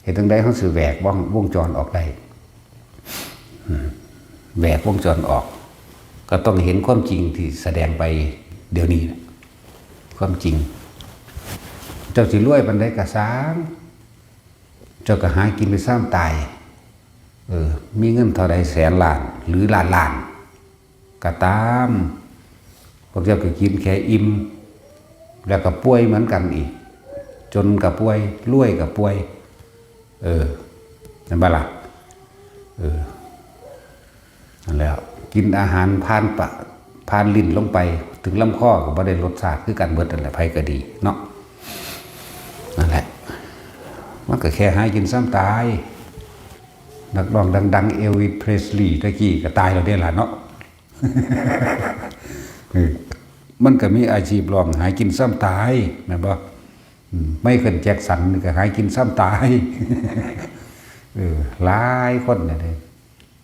เฮ็ดจั่งใดเฮาสิแหวกวง วงจรออกได้ อืม แหวกวงจรออก ก็ต้องเห็นความจริงที่แสดงไปเดี๋ยวนี้น่ะ ความจริง เจ้าสิรวยปานใดก็ซ่าง เจ้าก็หากินไปซ้ำตาย เออ มีเงินเท่าใดแสนล้าน หรือล้านล้าน ก็ตาม พวกเจ้าก็กินแค่อิ่ม แล้วก็ป่วยเหมือนกันอีก จนก็ป่วย รวยก็ป่วย เออ แม่นบ่ล่ะ เออ นั่นแหละ กินอาหารผ่านปะ ผ่านลิ้นลงไป ถึงลำคอก็บ่ได้รสชาติคือกันเบิดนั่นแหละ ไผก็ดีเนาะ นั่นแหละ มันก็แค่หากินซ้ำตาย นักร้องดังๆ เอลวิส เพรสลีย์ตะกี้ก็ตายแล้วเด้ล่ะเนาะ เออ มันก็มีอาชีพร้องหากินซ้ำตายแม่นบ่ อืม ไมเคิล แจ็กสันนี่ก็หากินซ้ำตาย เออ หลายคนเนี่ยเด้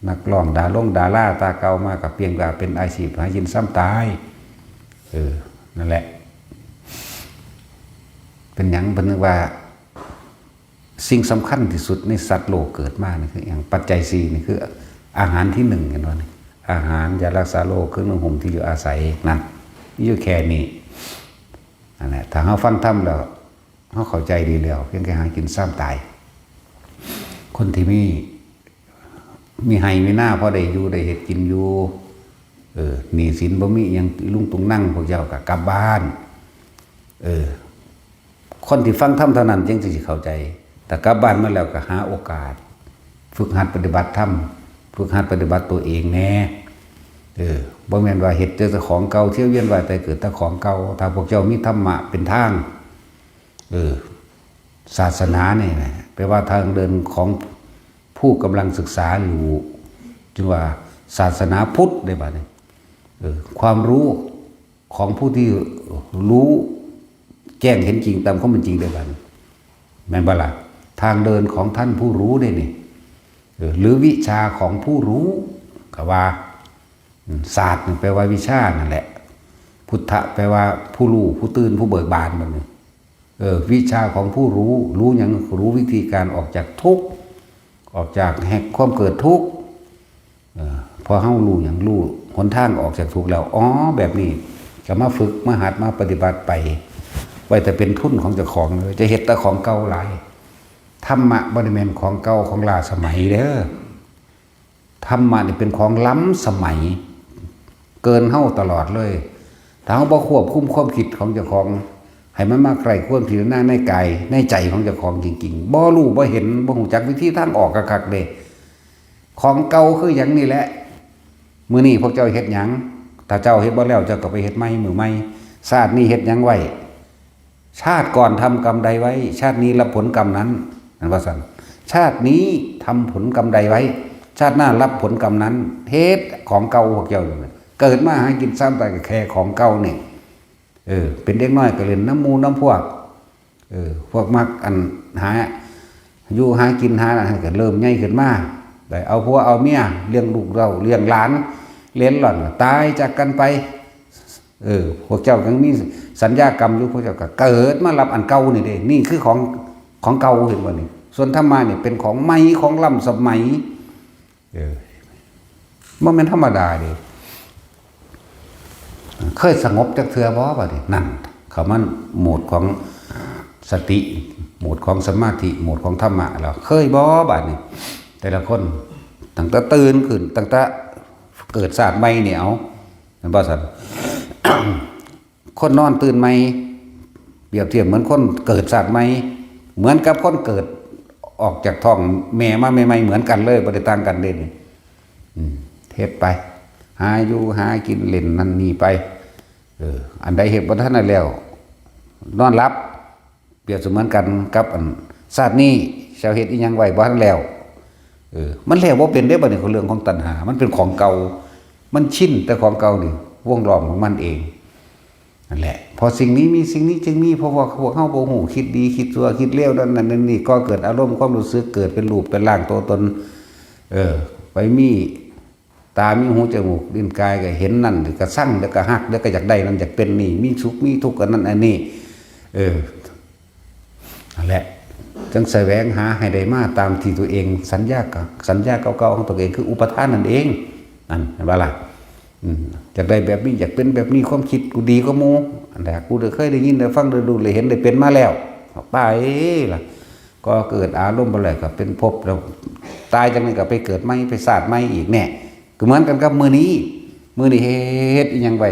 นักร้องดารงดาราตาเก่ามาก็เพียงแต่เป็นอาชีพหากินซ้ำตาย เออ นั่นแหละ เป็นหยังเพิ่นว่า สิ่งสำคัญที่สุดในสัตว์โลกเกิดมานี่คือหยัง ปัจจัยสี่นี่คืออาหารที่หนึ่ง เห็นบ่นี่ อาหาร ยารักษาโรค เครื่องนุ่งห่ม ที่อยู่อาศัย นั่น มีอยู่แค่นี้ นั่นแหละ ถ้าเฮาฟังธรรมแล้ว เฮาเข้าใจดีแล้ว เพียงแค่หากินซ้ำตาย คนที่มี มีไร่มีนาพอได้อยู่ได้เฮ็ดกินอยู่ เออ หนี้สินบ่มีอิหยังอีลุงตุงนัง พวกเจ้าก็กลับบ้าน เออ คนที่ฟังธรรมเท่านั้นจึงสิเข้าใจ แต่กลับบ้านมาแล้วก็หาโอกาส ฝึกหัดปฏิบัติธรรม ฝึกหัดปฏิบัติตัวเองแหน่ เออ บ่แม่นว่าเฮ็ดแต่เจ้าของเก่า เที่ยวเวียนว่ายตายเกิดแต่ของเก่า ถ้าพวกเจ้ามีธรรมะเป็นทาง เออ ศาสนานี่นะ แปลว่าทางเดินของผู้กำลังศึกษาอยู่ จึงว่าศาสนาพุทธได้บัดนี้ เออ ความรู้ของผู้ที่รู้แจ้งเห็นจริงตามความเป็นจริงได้บัดนี้ แม่นบ่ล่ะ ทางเดินของท่านผู้รู้ได้นี่ เออ หรือวิชาของผู้รู้ ก็ว่า อืม ศาสตร์นี่แปลว่าวิชานั่นแหละ พุทธะแปลว่าผู้รู้ ผู้ตื่น ผู้เบิกบานบัดนี้ เออ วิชาของผู้รู้ รู้หยัง รู้วิธีการออกจากทุกข์ ออกจากแห่งความเกิดทุกข์ เออ พอเฮารู้หยัง รู้หนทางออกจากทุกข์แล้ว อ๋อ แบบนี้ ก็มาฝึก มาหัด มาปฏิบัติไป ไว้แต่เป็นทุนของเจ้าของเลย จะเฮ็ดแต่ของเก่าหลาย ธรรมะบ่ได้แม่นของเก่าของล้าสมัยเด้อ ธรรมะนี่เป็นของล้ำสมัย เกินเฮาตลอดเลย ถ้าเฮาบ่ควบคุมความคิดของเจ้าของ ให้มันมาใคร่ครวญพิจารณาในกายในใจของเจ้าของจริงๆ บ่รู้บ่เห็น บ่ฮู้จักวิธีทางออกคักๆเด้ ของเก่าคือหยังนี่แหละ มื้อนี้พวกเจ้าเฮ็ดหยัง ถ้าเจ้าเฮ็ดบ่แล้ว เจ้าก็ไปเฮ็ดใหม่มื้อใหม่ ชาตินี้เฮ็ดหยังไว้ ชาติก่อนทำกรรมใดไว้ ชาตินี้รับผลกรรมนั้น นั่นว่าซั่น ชาตินี้ทำผลกรรมใดไว้ ชาติหน้ารับผลกรรมนั้น เฮ็ดของเก่าพวกเจ้าอยู่นั่น เกิดมาหากินซ้ำตายก็แค่ของเก่านี่ เออ เป็นเด็กน้อยก็เล่นนำหมู่นำพวก เออ พวกมักอันหาอยู่หากินหาอันนั้นก็เริ่มใหญ่ขึ้นมา ได้เอาผัวเอาเมีย เลี้ยงลูกเต้า เลี้ยงหลาน เหลนหล่อน ตายจากกันไป เออ พวกเจ้ายังมีสัญญากรรมอยู่ พวกเจ้าก็เกิดมารับอันเก่านี่เด้ นี่คือของ ของเก่า เห็นบ่นี่ ส่วนธรรมะนี่เป็นของใหม่ ของล้ำสมัย เออ บ่แม่นธรรมดาเด้ เคยสงบจักเทื่อบ่ บัดนี้ นั่น เข้ามาโหมดของสติ โหมดของสมาธิ โหมดของธรรมะแล้ว เคยบ่ บัดนี้ แต่ละคน ตั้งแต่ตื่นขึ้น ตั้งแต่เกิดชาติใหม่นี่ เอา แม่นบ่ซั่น คนนอนตื่นใหม่ เปรียบเทียบเหมือนคนเกิดชาติใหม่ เหมือนกับคนเกิดออกจากท้องแม่มาใหม่ๆ เหมือนกันเลย บ่ได้ต่างกันเด้นี่ อืม เฮ็ดไป หาอยู่หากินเล่นนั่นนี่ไป เออ อันใดเฮ็ดบ่ทันได้แล้ว นอนหลับ เปรียบเสมือนกันกับอันชาตินี้เจ้าเฮ็ดอิหยังไว้บ่ทันแล้ว เออ มันแล้วบ่เป็นเด้ บัดนี้เรื่องของตัณหา มันเป็นของเก่า มันชินแต่ของเก่านี่ วงล้อมของมันเอง นั่นแหละ เพราะสิ่งนี้มีสิ่งนี้จึงมี เพราะว่าพวกเฮาบ่ฮู้ คิดดีคิดชั่ว คิดเลว นั่นนั่นนี่ ก่อเกิดอารมณ์ความรู้สึก เกิดเป็นรูปเป็นร่างตัวตน เออ ไปมีตา มีหู จมูก ลิ้น กาย ก็เห็นนั่น เดี๋ยวก็ซัง เดี๋ยวก็ฮัก เดี๋ยวก็อยากได้นั่นอยากเป็นนี่ มีสุขมีทุกข์ อันนั้นอันนี้ เออ นั่นแหละ จั่งแสวงหาให้ได้มาตามที่ตัวเองสัญญากับ สัญญาเก่าๆของตัวเอง คืออุปาทานนั่นเอง นั่น เห็นบ่ล่ะ อืม อยากได้แบบนี้ อยากเป็นแบบนี้ ความคิดกูดีกว่าหมู่ อันใดกูได้เคยได้ยินได้ฟังได้รู้ได้เห็นได้เป็นมาแล้ว ไปล่ะ ก่อเกิดอารมณ์บ่แล้วก็เป็นภพแล้ว ตายจากนั้นก็ไปเกิดใหม่ ไปชาติใหม่อีกแน่ ก็เหมือนกันกับมื้อนี้ มื้อนี้เฮ็ดอิหยังไว้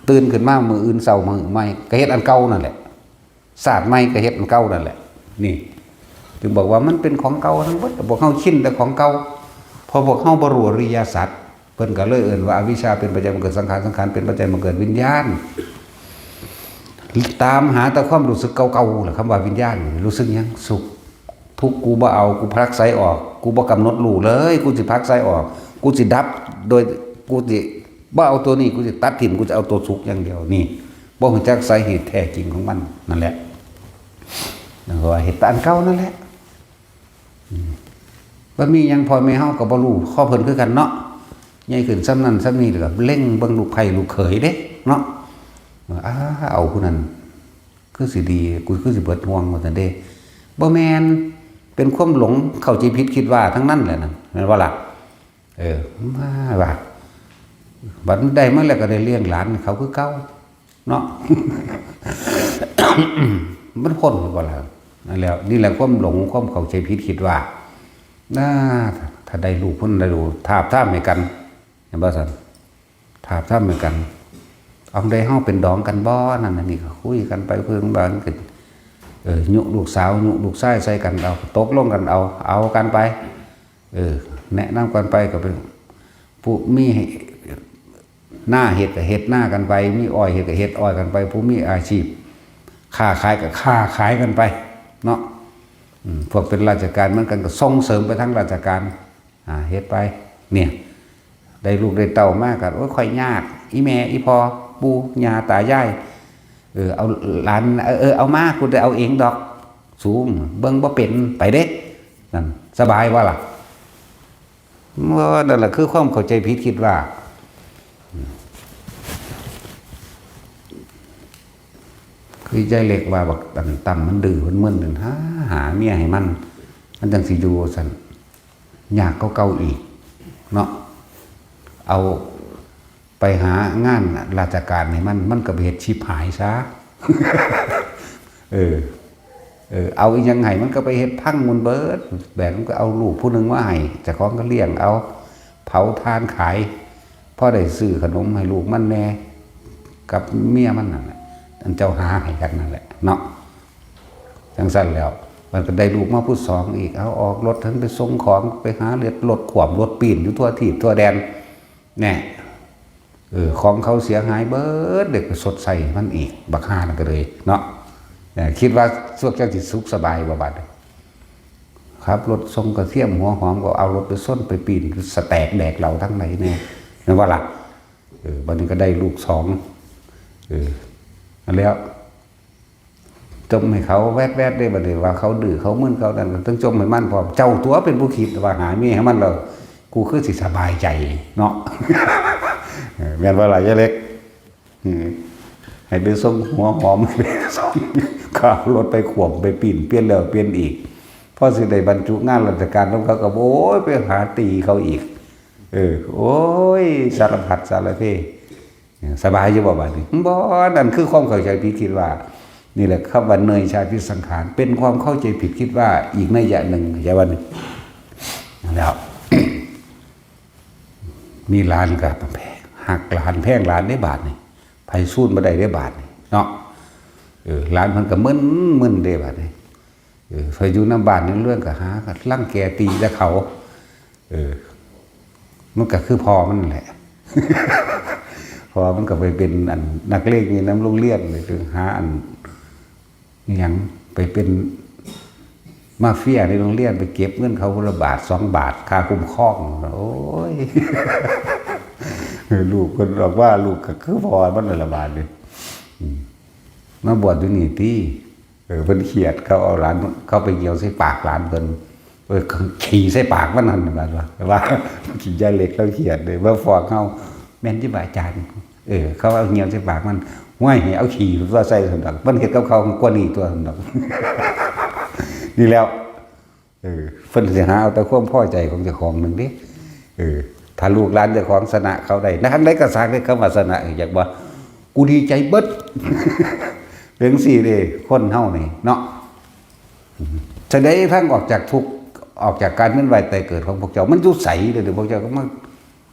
ตื่นขึ้นมามื้ออื่นเช้ามื้อใหม่ ก็เฮ็ดอันเก่านั่นแหละ ชาติใหม่ก็เฮ็ดอันเก่านั่นแหละ นี่ จึงบอกว่ามันเป็นของเก่าทั้งหมด พวกเฮาชินแต่ของเก่า พอพวกเฮาบ่รู้อริยสัจ เพิ่นก็เลยเอิ้นว่าอวิชชาเป็นปัจจัยมาเกิดสังขาร สังขารเป็นปัจจัยมาเกิดวิญญาณ ตามหาแต่ความรู้สึกเก่าๆแหละ คำว่าวิญญาณนี่รู้สึกหยัง สุข ทุกข์ กูบ่เอา กูผลักไสออก กูบ่กำหนดรู้เลย กูสิผลักไสออก กูสิดับ โดย กูสิบ่เอาตัวนี้ กูสิตัดถิ่ม กูจะเอาตัวสุขอย่างเดียว นี่ บ่รู้จักสาเหตุแท้จริงของมัน นั่นแหละ นั่นก็ว่าเหตุอันเก่านั่นแหละ อืม บ่มีหยัง พ่อแม่เฮาก็บ่รู้ ขอเพิ่นคือกันเนาะ ใหญ่ขึ้นส่ำนั้นส่ำนี้ แล้วก็เล็งเบิ่งลูกไผลูกเขยเด้เนาะ ว่า อ้า เอาผู้นั้น คือสิดี กูคือสิเบิดห่วง ว่าซั่นเด้ บ่แม่น เป็นความหลง เข้าใจผิดคิดว่าทั้งนั้นแหละนั่น แม่นบ่ล่ะ เออ มาว่า บัดมันได้มาแล้วก็ได้เลี้ยงหลานเขาคือเก่า เนาะ มันพ้นหรือเปล่าล่ะ นั่นแหละ นี่แหละความหลง ความเข้าใจผิดคิดว่า น่า ถ้าได้ลูกคนได้ลูก ทาบทามให้กัน เห็นบ่ซั่น ทาบทามให้กัน เอาได้เฮาเป็นดองกันบ่ นั่นอันนี้ก็คุยกันไป คุยกันมา มันก็ เออ ยุลูกสาว ยุลูกชายใส่กัน เอา ตกลงกัน เอา เอากันไป เออ แนะนำกันไป ก็เป็นผู้มีหน้าเฮ็ดก็เฮ็ดหน้ากันไป มีอ้อยเฮ็ดก็เฮ็ดอ้อยกันไป ผู้มีอาชีพค้าขายก็ค้าขายกันไป เนาะ อืม พวกเป็นราชการเหมือนกันก็ส่งเสริมไปทางราชการ อ่า เฮ็ดไป เนี่ย ได้ลูกได้เต้ามาก็ โอ้ย ข้อยยาก อีแม่ อีพ่อ ปู่ย่าตายาย เออ เอาหลาน เออ เออ เอามา กูจะเอาเองดอก สูง เบิ่งบ่เป็น ไปเด้ นั่น สบายบ่ล่ะ ว่านั่นแหละคือความเข้าใจผิดคิดว่า คือยายเล็กว่าบักอันตั้มมันดื้อมันมึนนั่น หา หาเมียให้มัน มันจังสิอยู่ซั่น ยากกว่าเก่าอีก เนาะ เอาไปหางานราชการให้มัน มันก็ไปเฮ็ดชิบหายซะ เออ เออ เอาอีหยังให้มันก็ไปเฮ็ดพังหมดเบิด แบบมันก็เอาลูกผู้หนึ่งมาให้ เจ้าของก็เลี้ยงเอา เผาถ่านขาย พอได้ซื้อขนมให้ลูกมันแหน่ กับเมียมันนั่นแหละ อันเจ้าหาให้กันนั่นแหละเนาะ จังซั่นแล้ว มันก็ได้ลูกมาผู้สองอีก เอาออกรถทั้งไปส่งของ ไปหาเลือดรถขวมรถปีนอยู่ทั่วทีบทั่วแดน แน่ เออ ของเขาเสียหายเบิด เด็กก็ชดใช้มันอีก บักห่านั่นก็เลยเนาะ เออ คิดว่าพวกเจ้าสิสุขสบายบ่บัดนี้ ขับรถส่งกระเทียมหัวหอม ก็เอารถไปชนไปปีน สแตกแดกเหลาทั้งไหนแน่ แม่นบ่ล่ะ เออ บัดนี้ก็ได้ลูกสอง เออ อันแล้ว จมให้เขาแวดๆ ได้บัดนี้ ว่าเขาดื้อเขามึนเขานั่น ก็ต้องจมให้มันพร้อม เจ้าตัวเป็นผู้คิดว่าหาเมียให้มันแล้ว กูคือสิสบายใจเนาะ เออ แม่นบ่ล่ะยายเล็ก เออ ให้ไปส่งหัวหอม ไปส่ง ขับรถไปขวมไปปีน เปลี่ยนแล้วเปลี่ยนอีก พอสิได้บรรจุงานราชการนำเขาก็ โอ้ย ไปหาตีเขาอีก เออ โอ้ย สารพัดสารเพ สบายอยู่บ่บัดนี้ บ่ นั่นคือความเข้าใจผิดคิดว่า นี่แหละคำว่าเนยชาติสังขาร เป็นความเข้าใจผิดคิดว่าอีกนัยยะหนึ่ง เข้าใจบ่นี่ แล้ว มีหลานก็แพง ฮักหลานแพงหลานเด้บาดนี่ ไผซูนบ่ได้เด้บาดนี่เนาะ เออ หลานเพิ่นก็มึนๆ เด้บาดนี่ เออ ไผอยู่นำบ้านนำเรือนก็หาก็รังแกตีแต่เขา เออ มันก็คือพ่อมันนั่นแหละ พ่อมันก็ไปเป็นอันนักเลงอยู่นำโรงเรียน ไปหาอัน อิหยัง ไปเป็นมาเฟียในโรงเรียน ไปเก็บเงินเขาคนละบาทสองบาท ค่าคุ้มครอง โอ้ย ลูกเพิ่นบอกว่าลูกก็คือพ่อมันนั่นละบาดนี่ อืม มาบวชอยู่นี่ติ เออ เพิ่นเครียด เขาเอาหลาน เขาไปเยี่ยวใส่ปากหลานเพิ่น เออ ขี่ใส่ปากมันนั่นบาดว่า แต่ว่า ขี่ยายเล็กเขาเครียดเลย มาฟ้องเฮา แม่นจิบ่าอาจารย์ เออ เขาเอาเยี่ยวใส่ปากมัน ห้วย ให้เอาขี่ว่าใส่ซั่นดอก มันเฮ็ดกับเขากว่านี้ตัวซั่นดอก นี่แล้ว เออ เพิ่นสิหาเอาแต่ความพอใจของเจ้าของหนึ่งเด้ เออ ถ้าลูกหลานเจ้าของชนะเขาได้ นะ ทางใดก็สร้างได้คำว่าชนะ อยากว่า กูดีใจเบิด เป็นจั่งซี้เด้ คนเฮานี่เนาะ จะได้ทางออกจากทุกข์ ออกจากการเวียนว่ายตายเกิดของพวกเจ้า มันอยู่ไสเด้อ พวกเจ้าก็มา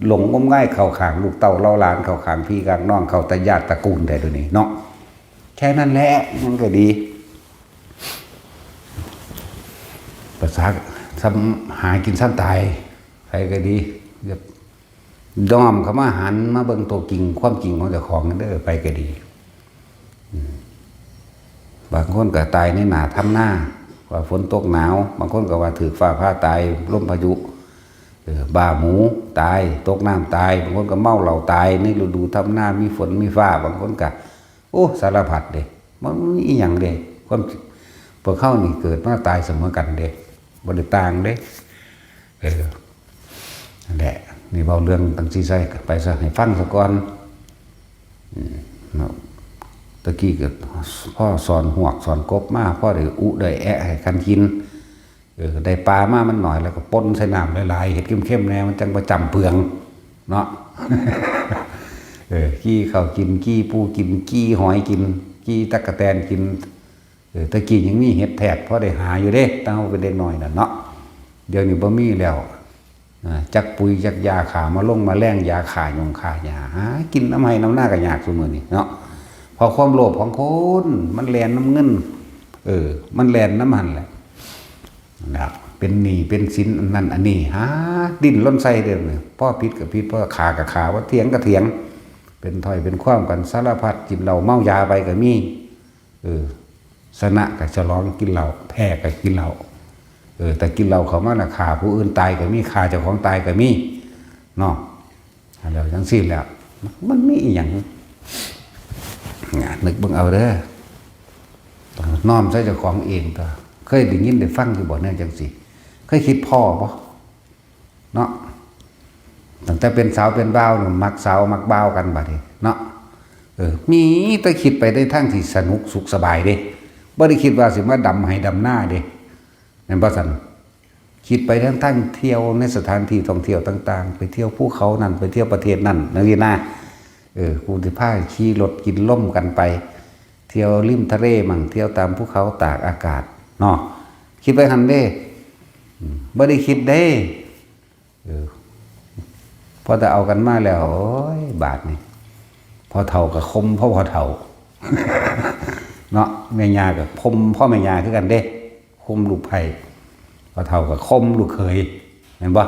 หลงงมงายเข้าข้างลูกเต้าเหล่าหลาน เข้าข้างพี่ข้างน้อง เข้าแต่ญาติตระกูลได้เดี๋ยวนี้เนาะ แค่นั้นแหละ มันก็ดี ภาษาซ้ำหากินซ้ำตาย ใครก็ดี อย่าน้อมเข้ามาหันมาเบิ่งตัวจริง ความจริงของเจ้าของเด้อ ไปก็ดี อืม บางคนก็ตายในหน้าทำนา ว่าฝนตกหนาว บางคนก็ว่าถืกฟ้าผ่าตาย ลมพายุ เออ บ้าหมูตาย ตกน้ำตาย บางคนก็เมาเหล้าตาย ในฤดูทำนา มีฝนมีฟ้า บางคนก็ โอ้ สารพัดเด้ มันมีอีหยังเด้ ความ พวกเฮานี่เกิดมาตายเสมอกันเด้ บ่ได้ต่างเด้ เออ นั่นแหละ นี่เว้าเรื่องตังซี่ใส่ไปซะ ให้ฟังซะก่อน อืม เนาะ ตะกี้ก็พ่อสอนหวกสอนกบมา พ่อได้อุได้แอะให้กันกิน เออ ได้ปลามามันหน่อย แล้วก็ป่นใส่น้ำหลายๆ เฮ็ดเข้มๆ แน่ มันจังบ่จ้ำเปือง เนาะ เออ กี้ข้าวกิน กี้ปูกิน กี้หอยกิน กี้ตั๊กแตนกิน เออ ตะกี้ยังมีเห็ดแทดพอได้หาอยู่เด้ ตั้งแต่เฮาเป็นเด็กน้อยน่ะเนาะ เดี๋ยวนี้บ่มีแล้ว อ่า จักปุ๋ยจักยาฆ่ามาลงมาแรง ยาฆ่ายุงฆ่าหญ้า หากินนำไร่นำนาก็ยากซุมื้อนี้เนาะ เพราะความโลภของคน มันแล่นนำเงิน เออ มันแล่นนำหั่นแหละ นะ เป็นหนี้เป็นสินอันนั้นอันนี้ หาดิ้นรนใส่เด้อ พอผิดก็ผิด พอฆ่าก็ฆ่า พอเถียงก็เถียง เป็นถ้อยเป็นความกันสารพัด กินเหล้าเมายาไปก็มี เออ ชนะก็ฉลองกินเหล้า แพ้ก็กินเหล้า เออ แต่กินเหล้าเข้ามาน่ะ ฆ่าผู้อื่นตายก็มี ฆ่าเจ้าของตายก็มี เนาะ แล้วจังซี่แหละ มันมีอีหยัง เนี่ย นึกเบิ่งเอาเด้อ น้อมใส่เจ้าของเองตัว เคยได้ยินได้ฟังอยู่บ่แนวจังซี่ เคยคิดพ้อบ่ เนาะ ตั้งแต่เป็นสาวเป็นบ่าวน่ะ มักสาวมักบ่าวกันบัดนี้เนาะ เออ มีแต่คิดไปในทางที่สนุกสุขสบายเด้ บ่ได้คิดว่าสิมาดำไฮ่ดำนาเด้ แม่นบ่ซั่น คิดไปทางทางเที่ยวในสถานที่ท่องเที่ยวต่างๆ ไปเที่ยวภูเขานั่น ไปเที่ยวประเทศนั่น จังซี่นะ เออ กูสิพาขี่รถกินลมกันไป เที่ยวริมทะเลมั่ง เที่ยวตามภูเขาตากอากาศ เนาะ คิดไปหั่นเด้ อืม บ่ได้คิดเด้ เออ พอแต่เอากันมาแล้ว โอ้ย บาดนี่ พ่อเฒ่าก็ข่มพ่อ พ่อเฒ่า เนาะ แม่ย่าก็ข่มพ่อแม่ย่าคือกันเด้ ข่มลูกไผ่ พ่อเฒ่าก็ข่มลูกเขย แม่นบ่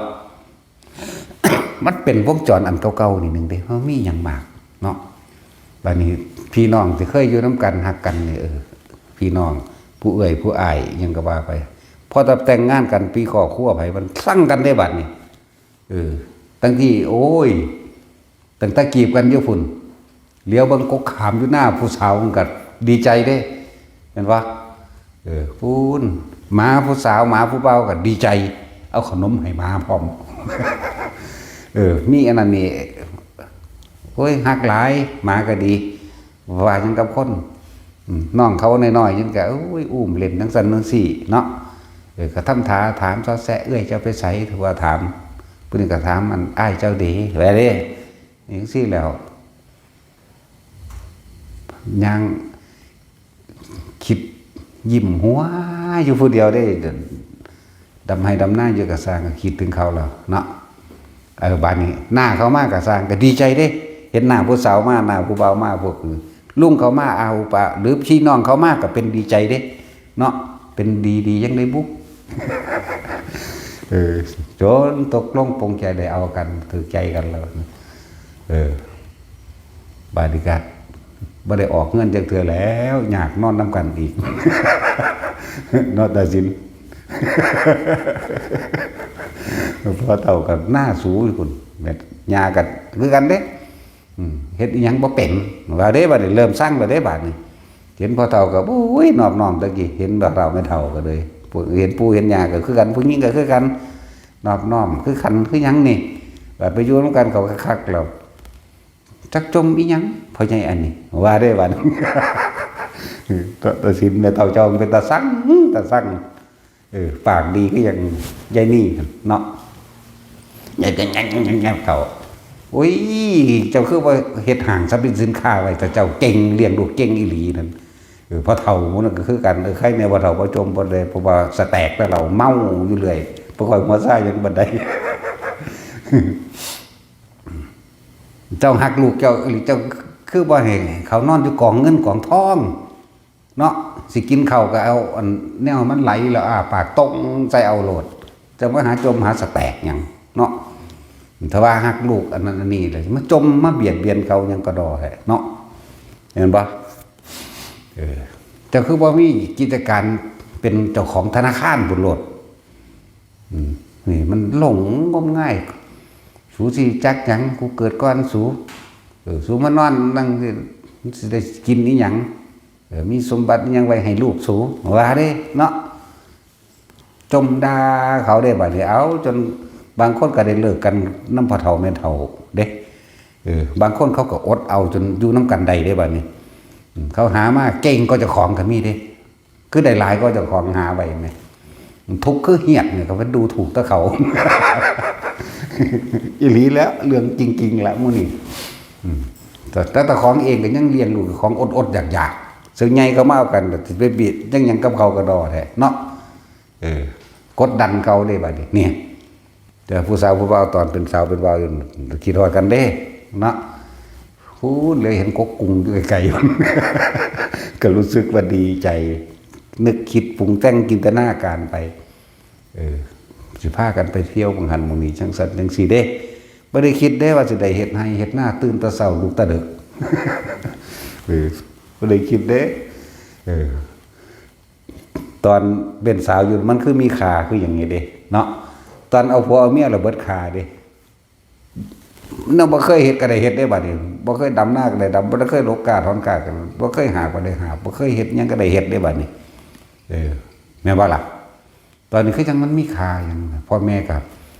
มันเป็นวงจรอันเก่าๆ นิดนึงเด้ มันมีหยังมากเนาะ บัดนี้พี่น้องที่เคยอยู่นำกันฮักกันนี่ เออ พี่น้อง ผู้เอื้อยผู้อ้าย หยังก็ว่าไป พอแต่แต่งงานกัน ปีครอบครัวไผมันซังกันเด้บัดนี้ เออ ตั้งที่ โอ้ย ตั้งแต่กีบกันอยู่พุ้น เหลียวเบิ่งกกขามอยู่หน้าผู้สาวมันก็ดีใจเด้ แม่นบ่ เออ พุ้น หมาผู้สาว หมาผู้บ่าวก็ดีใจ เอาขนมให้หมาพร้อม เออ มีอันนั้นนี่ โอ้ย ฮักหลาย หมาก็ดี ว่าหยังกับคน อืม น้องเขาน้อยๆ ยังก็ โอ้ย อุ้มเล่นจังซั่นจังซี่เนาะ เออ ก็ทำท่าถามซอแซะ เอื้อยเจ้าไปไส ถือว่าถาม ผู้นี้ก็ถาม อันอ้ายเจ้าเด ว่าเด้ จังซี่แล้ว ย่างคิดยิ้มหัวอยู่ผู้เดียวเด้ ดำไฮ่ดำนาอยู่ก็ซ่าง ก็คิดถึงเขาแล้วเนาะ เออ บาดนี้หน้าเขามาก็ซ่าง ก็ดีใจเด้ เห็นหน้าผู้สาวมา หน้าผู้บ่าวมา พวกลุงเขามา อาอุปะ หรือพี่น้องเขามาก็เป็นดีใจเด้ เนาะ เป็นดีๆ ยังได้บุก เออ จนตกลงปลงใจได้เอากัน ถือใจกันแล้ว เออ บาดนี้ก็บ่ได้ออกเฮือนจักเทื่อแล้ว ยากนอนนำกันอีก เนาะ ตาสิน พ่อเฒ่าก็หน้าสูอยู่พุ้น แม่ย่าก็คือกันเด้ อืม เฮ็ดอิหยังบ่เป็น ว่าเด้ บัดนี้เริ่มซังแล้วเด้ บาดนี้ เห็นพ่อเฒ่าก็ โอ้ย นอบน้อม ตะกี้เห็นบ่าวเฒ่าแม่เฒ่าก็เลย พวกเห็นปู่เห็นย่าก็คือกัน ผู้หญิงก็คือกัน นอบน้อม คือกัน คือหยังนี่ บัดไปอยู่นำกันเขาก็คักแล้ว จักจมอิหยัง พ่อใหญ่อันนี้ ว่าเด้ บัดนี้ ตาสิน แม่เฒ่าเจ้ามันเป็นตาซัง ตาซัง เออ ปากดีคือหยังยายนี่เนาะ ยายก็แง่ๆๆๆ เฒ่า โอ้ย เจ้าคือว่าเฮ็ดห้างสรรพสินค้าไว้ แต่เจ้าเก่ง เลี้ยงลูกเก่งอีหลีนั่น เออ พ่อเฒ่าหมู่นั่นก็คือกัน เออ ใครแน่พ่อเฒ่าบ่จมบ่ได้ เพราะว่าสแต็กแต่เหล้าเมาอยู่เรื่อย บ่ค่อยหัวซาหยังปานใด เจ้าฮักลูกเจ้าอีหลี เจ้าคือบ่ให้เขานอนอยู่กองเงินกองทอง เนาะ สิกินข้าวก็เอาอันแนวมันไหลแล้วอ้าปากตรงใส่เอาโลด จะมาหาจมหาสแต็กหยังเนาะ ถ้าว่าฮักลูกอันนั้นอันนี้เลย มาจมมาเบียดเบียนเขาหยังกะดอแท้เนาะ เห็นบ่ เออ เจ้าคือบ่มีกิจการเป็นเจ้าของธนาคารบุญโลด อืม นี่มันหลงงมงาย สูสิจักหยัง กูเกิดก่อนสู เออ สูมานอนนั่งสิ สิได้กินอีหยัง เออ มีสมบัติอีหยังไว้ให้ลูกสู ว่าเด้เนาะ จมด่าเขาได้บัดนี้ เอาจนบางคนก็ได้เลิกกันนำพ่อเฒ่าแม่เฒ่าเด้ เออ บางคนเขาก็อดเอาจนอยู่นำกันได้เด้บัดนี้ อืม เขาหามาเก่งกว่าเจ้าของก็มีเด้ คือได้หลายกว่าเจ้าของหาไว้แหม ทุกข์คือเหียดเนี่ย ก็ไปดูถูกแต่เขา อีหลีแล้ว เรื่องจริงๆ ละหมู่นี้ อืม แต่ แต่เจ้าของเองก็ยังเลี้ยงลูกของอดๆ อยากๆ ซึ่งใหญ่ก็มาเอากัน แต่สิไปเบียดยังหยังกับเขาก็ดอแท้เนาะ เออ กดดันเขาเด้บัดนี้ เนี่ย แต่ผู้สาวผู้บ่าวตอนเป็นสาวเป็นบ่าวอยู่ คิดฮอดกันเด้ เนาะ พูดเลยเห็นกกกุงอยู่ไกลๆ ก็รู้สึกว่าดีใจ นึกคิดปรุงแต่งจินตนาการไป เออ สิพากันไปเที่ยวหม่องหั้นหม่องนี้ จั่งซั้นจั่งซี้เด้ บ่ได้คิดเด้ว่าสิได้เฮ็ดไร่เฮ็ดนา ตื่นแต่เช้าลุกแต่ดึก เออ บ่ได้คิดเด้ เออ ตอนเป็นสาวอยู่มันคือมีค่าคือหยังนี้เด้ เนาะ ตอนเอาผัวเอาเมียแล้วเบิดค่าเด้ เนาะ บ่เคยเฮ็ดก็ได้เฮ็ดเด้บัดนี้ บ่เคยดำนาก็ได้ดำ บ่เคยหลกกล้าถอนกล้าก็ บ่เคยหาบก็ได้หาบ บ่เคยเฮ็ดหยังก็ได้เฮ็ดเด้บัดนี้ เออ แม่นบ่ล่ะ ตอนนี้คือจั่งมันมีค่าหยัง พ่อแม่ก็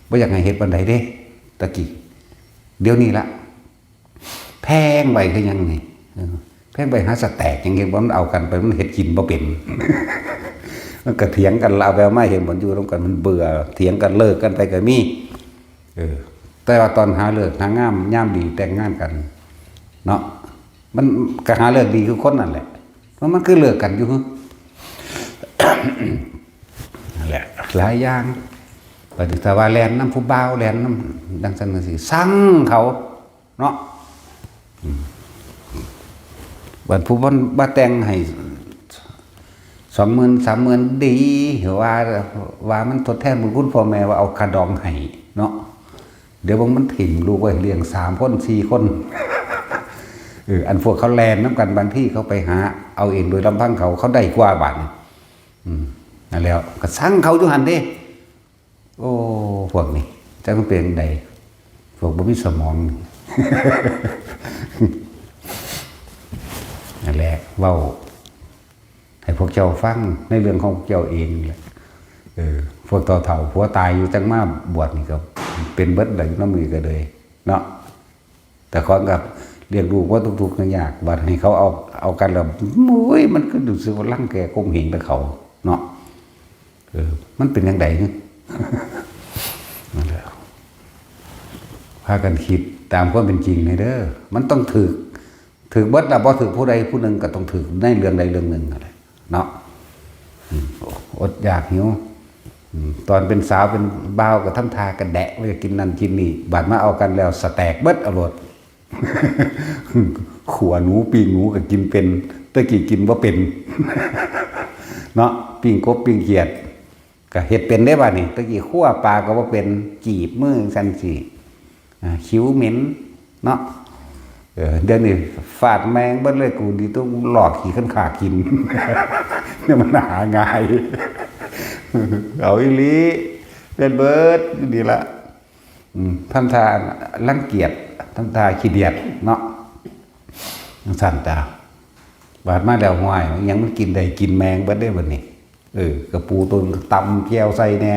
บ่อยากให้เฮ็ดปานใดเด้ ตะกี้ เดี๋ยวนี้ละ แพงไปคือหยังนี่ เออ แพงไปหาสแต็กหยัง เห็นบ่ มันเอากันไป มันเฮ็ดกินบ่เป็น มันก็เถียงกัน เอาไปเอามา เห็นบ่ อยู่นำกันมันเบื่อ เถียงกัน เลิกกันไปก็มี เออ แต่ว่าตอนหาฤกษ์หางามยามดีแต่งงานกัน เนาะ มันก็หาฤกษ์ดีคือคนนั่นแหละ เพราะมันคือเลิกกันอยู่ นั่นแหละ หลายอย่าง บัดนี้ถ้าว่าแล่นนำผู้บ่าว แล่นนำจั่งซั้นจั่งซี้ ซังเขา เนาะ อืม บัดผู้เพิ่นมาแต่งให้ สองหมื่น สามหมื่น ดี ว่า ว่ามันทดแทนบุญคุณพ่อแม่ ว่าเอาค่าดองให้เนาะ เดี๋ยวเบิ่งมันถิ่มลูกไว้เลี้ยงสามคน สี่คน เออ อันพวกเขาแล่นนำกัน บางทีเขาไปหาเอาเองโดยลำพังเขา เขาได้กว่าบาดนี้ อืม นั่นแหล้ว ก็ซังเขาอยู่หั่นเด้ โอ้ พวกนี้จักมันเป็นจั่งใด พวกบ่มีสมอง นั่นแหละ เว้าให้พวกเจ้าฟังในเรื่องของพวกเจ้าเองแหละ เออ พวกเฒ่าๆ ผัวตายอยู่จั่งมาบวชนี่ก็เป็นเบิดแล้ว อยู่นำนี่ก็เลย เนาะ แต่ของก็เลี้ยงลูกมาทุกข์ๆ ยากๆ บัดให้เขาเอา เอากันแล้ว โอ้ย มันก็รู้สึกว่ารังแกข่มเหงแต่เขา เนาะ เออ มันเป็นจั่งใด นั่นแหละ พากันคิดตามความเป็นจริงให้เด้อ มันต้องถืก ถืกเบิดล่ะ บ่ถืกผู้ใดผู้หนึ่งก็ต้องถืกในเรื่องใดเรื่องหนึ่งนั่นแหละ เนาะ อืม อดอยากหิว อืม ตอนเป็นสาวเป็นบ่าวก็ทำท่ากันแดะ ว่าจะกินนั่นกินนี่ บาดมาเอากันแล้วสแต็กเบิดเอาโลด ขัวหนูปิ้งหนูก็กินเป็น แต่กี้กินบ่เป็น เนาะ ปิ้งกบปิ้งเขียด ก็เฮ็ดเป็นเด้บัดนี้ แต่กี้ขัวปลาก็บ่เป็น จีบมือจั่งซี้ อ่า คิ้วเหม็น เนาะ เออ เดี๋ยวนี้ฟาดแมงเบิดเลย กูดีต้องลอกขี้คันคากกิน เนี่ยมันหาง่าย เอาอีหลี เป็นเบิดอยู่นี่ละ อืม ทำท่ารังเกียจ ทำท่าขี้เดียดเนาะ จั่งซั้นจ้า บาดมาแล้ว ห้วย อิหยังมันกินได้ กินแมงเบิดเด้บัดนี้ เออ กะปูตัวหนึ่งก็ตำแจ่วใส่แหน่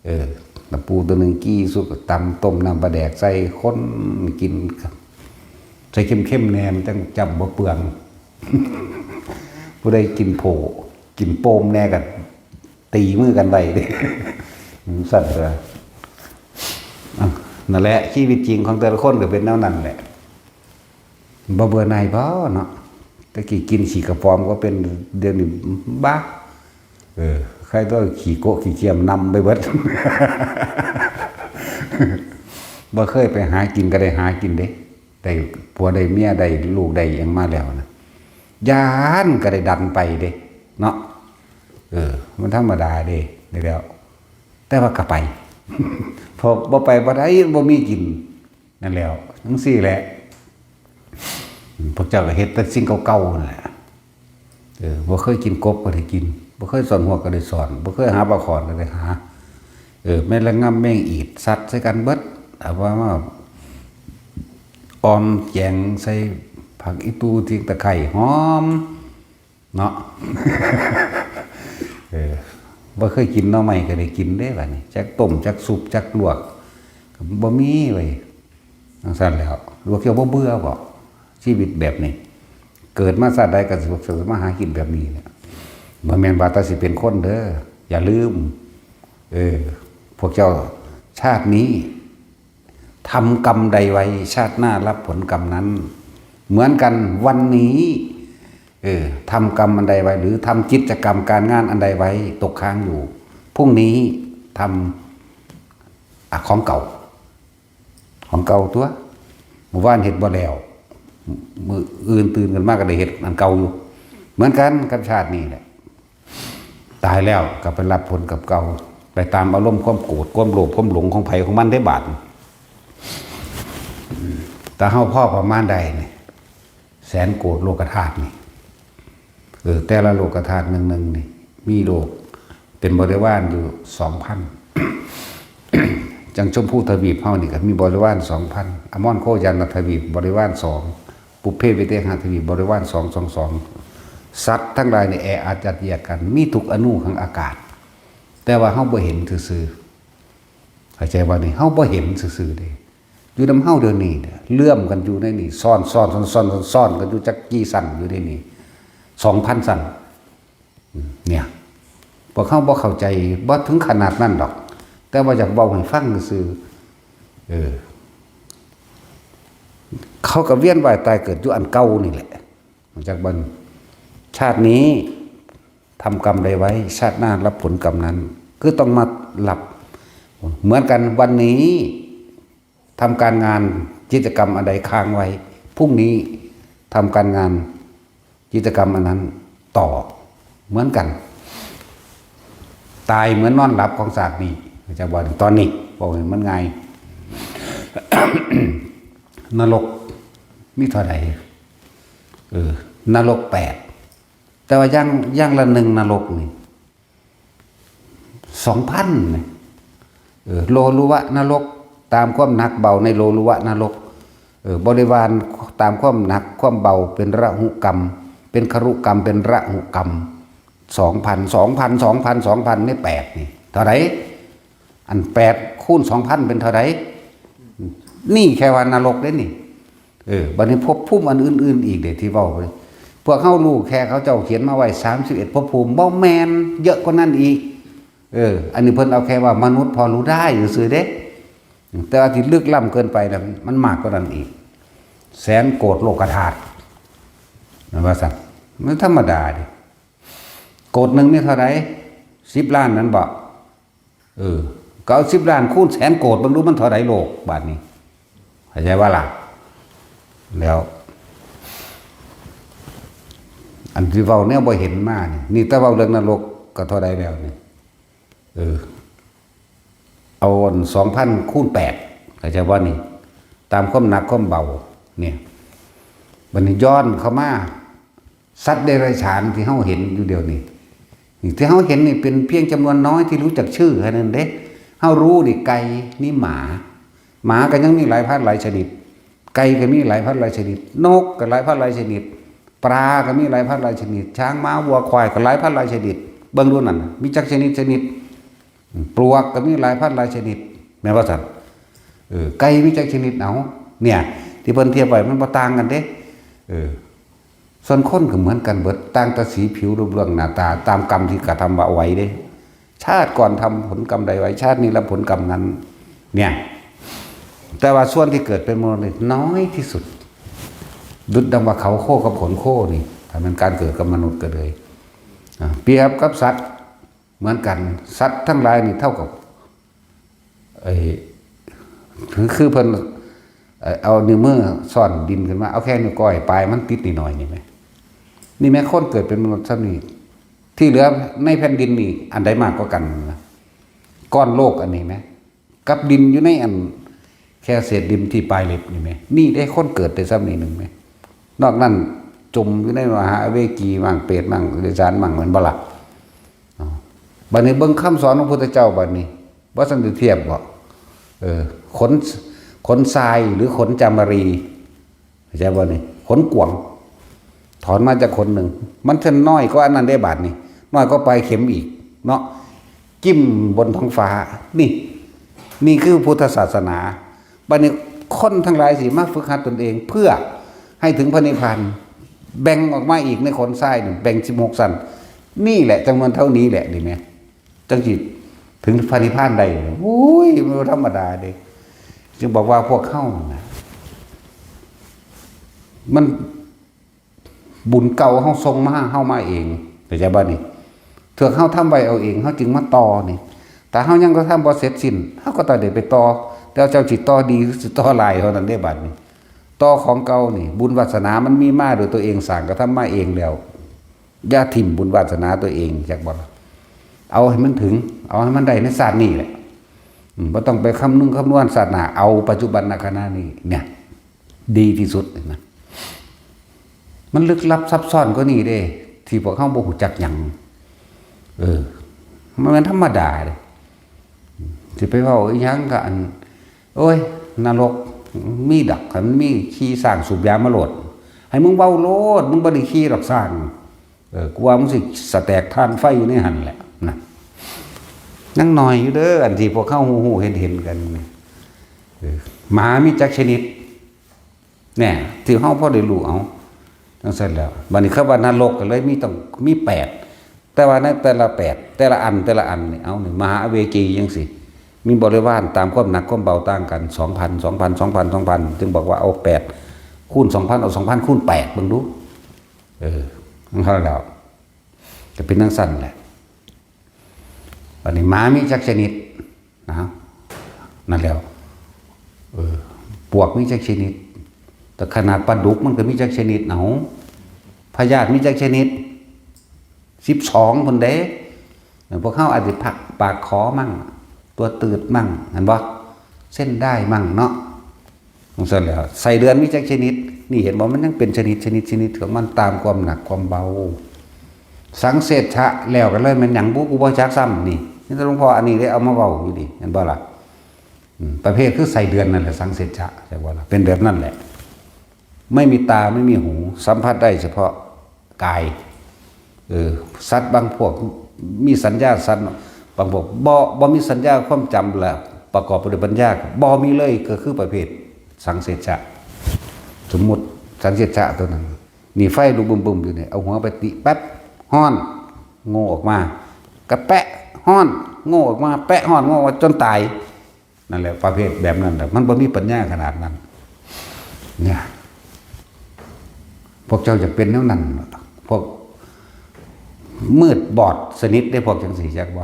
เออ กะปูตัวหนึ่งกี้สุกก็ตำต้มน้ำปลาแดกใส่ คนกิน ใส่เข้มๆ แหน่ มันจั่งจำบ่เปลือง ผู้ใดกินโผ กินโปมแหน่ก็ตีมือกันไว้เด้ จั่งซั้นเด้อ อ่ะ นั่นแหละ ชีวิตจริงของแต่ละคนก็เป็นแนวนั้นแหละ บ่เบื่อหน่ายบ่เนาะ แต่กี้กินขี้กระป๋อมก็เป็น เดี๋ยวนี้บ้า เออ ใครตัวขี้โกะขี้เกียมนำไปเบิด บ่เคยไปหากินก็ได้หากินเด้ ได้ผัวได้เมียได้ลูกได้หยังมาแล้วนะ ย้านก็ได้ดันไปเด้ เนาะ เออ มันธรรมดาเด้ ได้แล้ว แต่ว่าก็ไป พอบ่ไปบ่ได้ บ่มีกิน นั่นแหล้ว จั่งซี้แหละ พวกเจ้าก็เฮ็ดแต่สิ่งเก่าๆ นั่นแหละ เออ บ่เคยกินกบก็ได้กิน บ่เคยซ่อนฮวกก็ได้ซ่อน บ่เคยหาปลาข่อนก็ได้หา เออ แม่นละงำแม่นอีด สัตว์ใส่กันเบิด เอาว่ามาออมแจงใส่ผักอีตู ทิ้งตะไคร้หอม เนาะ เออ บ่เคยกินหน่อไม้ก็ได้กินเด้บัดนี้ จักต้ม จักสุก จักลวก ก็บ่มีเว้ย จั่งซั้นแหล้ว ลวกเกี่ยวบ่เบื่อบ่ ชีวิตแบบนี้ เกิดมาชาติใดก็สิมาหากินแบบนี้แหละ บ่แม่นว่าแต่สิเป็นคนเด้อ อย่าลืม เออ พวกเจ้า ชาตินี้ ทำกรรมใดไว้ ชาติหน้ารับผลกรรมนั้น เหมือนกัน วันนี้ เออ ทำกรรมอันใดไว้ หรือทำกิจกรรมการงานอันใดไว้ ตกค้างอยู่ พรุ่งนี้ทำ อ่ะ ของเก่า ของเก่าตัว มื้อวานเฮ็ดบ่แล้ว มื้ออื่นตื่นขึ้นมาก็ได้เฮ็ดอันเก่าอยู่ เหมือนกันกับชาตินี้แหละ ตายแล้วก็ไปรับผลกับเก่า ไปตามอารมณ์ความโกรธ ความโลภ ความหลงของไผของมันได้บาด แต่เฮาพอประมาณใดนี่ แสนโกดโลกธาตุนี่ เออ แต่ละโลกธาตุหนึ่งๆนี่ มีโลกเป็นบริวารอยู่ สองพัน จั่งชมพูทวีปเฮานี่ก็มีบริวาร สองพัน อมรโคจรทวีปบริวาร สอง ปุพเพวิเทหทวีปบริวาร สอง สอง สอง สัตว์ทั้งหลายนี่แออัดยัดเยียดกัน มีทุกอณุของอากาศ แต่ว่าเฮาบ่เห็นซื่อๆ เข้าใจบ่นี่ เฮาบ่เห็นซื่อๆเด้ อยู่นำเฮาเดี๋ยวนี้เนี่ย เลื่อมกันอยู่ในนี่ ซ้อนๆๆๆๆกันอยู่จักกี่ชั้นอยู่ในนี่ สองพันชั้น เนี่ย พวกเฮาบ่เข้าใจ บ่ถึงขนาดนั้นดอก แต่ว่าอยากเว้าให้ฟังซื่อ เออ เขาก็เวียนว่ายตายเกิดอยู่อันเก่านี่แหละ รู้จักบ่นี่ ชาตินี้ทำกรรมใดไว้ ชาติหน้ารับผลกรรมนั้น คือต้องมารับ เหมือนกัน วันนี้ทำการงาน กิจกรรมอันใดค้างไว้ พรุ่งนี้ทำการงาน กิจกรรมอันนั้นต่อ เหมือนกัน ตายเหมือนนอนหลับของชาตินี้ รู้จักบ่นี่ ตอนนี้ บอกให้มันง่าย นรกมีเท่าใด เออ นรกแปด แต่ว่าอย่าง อย่างละหนึ่งนรกนี่ สองพันนี่ เออ โลลุวะนรก ตามความหนักเบาในโลลุวะนรก เออ บริวารตามความหนักความเบาเป็นระหุกรรม เป็นครุกรรม เป็นระหุกรรม สองพัน สองพัน สองพัน สองพัน นี่แปดนี่ เท่าไหร่ อันแปดคูณสองพันเป็นเท่าไหร่ นี่แค่ว่านรกเด้นี่ เออ บัดนี้ภพภูมิอันอื่นๆอีกเด้ที่เว้าไป พวกเฮารู้แค่เขาเจ้าเขียนมาไว้ สามสิบเอ็ด ภพภูมิ บ่แม่น เยอะกว่านั้นอีก เออ อันนี้เพิ่นเอาแค่ว่ามนุษย์พอรู้ได้ซื่อๆเด้ แต่ว่าที่ลึกล้ำเกินไปนะ มันมากกว่านั้นอีก แสนโกดโลกธาตุ แม่นว่าซั่น มันธรรมดาเด้ โกดหนึ่งมีเท่าใด สิบล้านนั่นบ่ เออ ก็เอาสิบล้านคูณแสนโกดเบิ่งดูมันเท่าใดโลก บาดนี้ เข้าใจบ่ล่ะ แล้ว อันที่เว้าแนวบ่เห็นมานี่ นี่แต่เว้าเรื่องนรกก็เท่าใดแล้วนี่ เออ เอาอัน สองพัน คูณ แปด เข้าใจบ่นี่ ตามความหนักความเบา เนี่ย บัดนี้ย้อนเข้ามา สัตว์เดรัจฉานที่เฮาเห็นอยู่เดี๋ยวนี้ นี่ที่เฮาเห็นนี่เป็นเพียงจำนวนน้อยที่รู้จักชื่อแค่นั้นเด้ เฮารู้นี่ไก่นี่หมา หมาก็ยังมีหลายพันหลายชนิด ไก่ก็มีหลายพันหลายชนิด นกก็หลายพันหลายชนิด ปลาก็มีหลายพันหลายชนิด ช้างม้าวัวควายก็หลายพันหลายชนิด เบิ่งดูนั่นน่ะ มีจักชนิดชนิด ปลวกก็มีหลายพันหลายชนิด แม่นบ่ซั่น เออ ไก่มีจักชนิด เอา เนี่ย ที่เพิ่นเทียบไว้มันบ่ต่างกันเด้ เออ ส่วนคนก็เหมือนกันเบิด ต่างแต่สีผิวรูปร่างหน้าตา ตามกรรมที่กระทำเอาไว้เด้ ชาติก่อนทำผลกรรมใดไว้ ชาตินี้รับผลกรรมนั้น เนี่ย แต่ว่าส่วนที่เกิดเป็นมนุษย์นี่น้อยที่สุด ดุจดังว่าเขาโคกับขนโคนี่ ถ้าเป็นการเกิดกับมนุษย์ก็เลย อ่า เปรียบกับสัตว์เหมือนกัน สัตว์ทั้งหลายนี่เท่ากับ ไอ้ คือ คือเพิ่น เอ่อ เอานิ้วมือซ่อนดินขึ้นมา เอาแค่นิ้วก้อยปลายมันติดนิดหน่อยนี่แหม นี่แหมคนเกิดเป็นมนุษย์ซ้ำนี่ ที่เหลือในแผ่นดินนี่ อันใดมากกว่ากันนะ ก้อนโลกอันนี้แหม กับดินอยู่ในอัน แค่เศษดินที่ปลายเล็บนี่แหม นี่ได้คนเกิดได้ซ้ำนี่หนึ่งแหม นอกนั้น จมอยู่ในมหาอเวจีมั่ง เปรตมั่ง เดรัจฉานมั่ง แม่นบ่ล่ะ อ้าว บัดนี้เบิ่งคำสอนของพระพุทธเจ้าบัดนี้ บ่ซั้นสิเทียบบ่ เออ ขน ขนทรายหรือขนจามรี เข้าใจบ่นี่ ขนกวาง ถอนมาจากขนหนึ่ง มันเท่าน้อยกว่าอันนั้นได้บาดนี่ น้อยกว่าปลายเข็มอีกเนาะ จิ้มบนท้องฟ้า นี่ นี่คือพุทธศาสนา บัดนี้คนทั้งหลายสิมาฝึกหัดตนเอง เพื่อให้ถึงพระนิพพาน แบ่งออกมาอีกในขนทรายนี่ แบ่งสิบหกชั้น นี่แหละจำนวนเท่านี้แหละ นี่แหม จั่งสิถึงพระนิพพานได้ โอ้ย มันบ่ธรรมดาเด้ จึงบอกว่าพวกเฮานะ มันบุญเก่าเฮาส่งมา เฮามาเอง เข้าใจบ่นี่ เถื่อเฮาทำไว้เอาเอง เฮาจึงมาต่อนี่ ถ้าเฮายังก็ทำบ่เสร็จสิ้น เฮาก็ต้องได้ไปต่อ แต่เจ้าสิต่อดีหรือสิต่อหลายเท่านั้นเด้บัดนี้ ต่อของเก่านี่ บุญวาสนามันมีมาโดยตัวเอง สร้างกระทำมาเองแล้ว อย่าถิ่มบุญวาสนาตัวเอง จักบ่ล่ะ เอาให้มันถึง เอาให้มันได้ในชาตินี้แหละ อืม บ่ต้องไปคำนึงคำนวณชาติหน้า เอาปัจจุบันขณะนี้เนี่ย ดีที่สุดเลยนะ มันลึกลับซับซ้อนกว่านี้เด้ ที่พวกเฮาบ่ฮู้จักหยัง เออ มันแม่นธรรมดาเด้ สิไปเว้าอีหยังก็อัน โอ้ย นรกมีดอก คันมันมี ขี่ช้างสูบยามาโลด ให้มึงเว้าโลด มึงบ่ได้ขี่ดอกช้าง เออ กูว่ามึงสิสะแตกถ่านไฟอยู่ในหั่นแหละนะ ยังน้อยอยู่เด้อ อันที่พวกเฮาฮู้ๆเห็นๆกันนี่ เออ หมามีจักชนิด แน่ ที่เฮาพอได้รู้เอา จั่งซั่นแล้ว บัดนี้คำว่านรกก็เลยมีต้องมีแปด แต่ว่าในแต่ละแปด แต่ละอัน แต่ละอันนี่ เอานี่ มหาอเวจีจั่งซี้ มีบริวารตามความหนักความเบาต่างกัน สองพัน สองพัน สองพัน สองพัน จึงบอกว่าเอาแปดคูณสองพัน เอาสองพันคูณแปดเบิ่งดู เออ มันเท่าแล้ว ก็เป็นจั่งซั่นแหละ บัดนี้หมามีจักชนิด นะ นั่นแล้ว เออ ปวกมีจักชนิด แต่ขนาดปลาดุกมันก็มีจักชนิด เอา พยาธิมีจักชนิด สิบสองพุ้นเด้ พวกเฮาอาจสิผักปากขอมั่ง ตัวตืดมั่ง เห็นบ่ เส้นด้ายมั่งเนาะ จั่งซั่นแหล้ว ไส้เดือนมีจักชนิด นี่เห็นบ่ มันยังเป็นชนิด ชนิด ชนิดของมันตามความหนักความเบา สังเสชะแล้วกันเลย แม่นหยังบุ กูบ่จักซ้ำนี่ นี่แต่หลวงพ่ออันนี้ได้เอามาเว้าอยู่นี่ เห็นบ่ล่ะ อืม ประเภทคือไส้เดือนนั่นแหละ สังเสชะ จักบ่ล่ะ เป็นแบบนั้นแหละ ไม่มีตาไม่มีหู สัมผัสได้เฉพาะกาย เออ สัตว์บางพวกมีสัญญาสัตว์ บางพวกบ่ บ่มีสัญญาความจำและประกอบไปด้วยปัญญา บ่มีเลย ก็คือประเภทสังเสชะ สมมุติสังเสชะตัวนั้น นี่ไฟลุกบึ้มๆอยู่เนี่ย เอาหัวไปติแป๊บ ฮ้อน โง่ออกมา กะแปะ ฮ้อน โง่ออกมา แปะ ฮ้อน โง่ออกมาจนตาย นั่นแหละ ประเภทแบบนั้นแหละ มันบ่มีปัญญาขนาดนั้น เนี่ย พวกเจ้าอยากเป็นแนวนั้น พวกมืดบอดสนิทได้ พวกจั่งซี้ จักบ่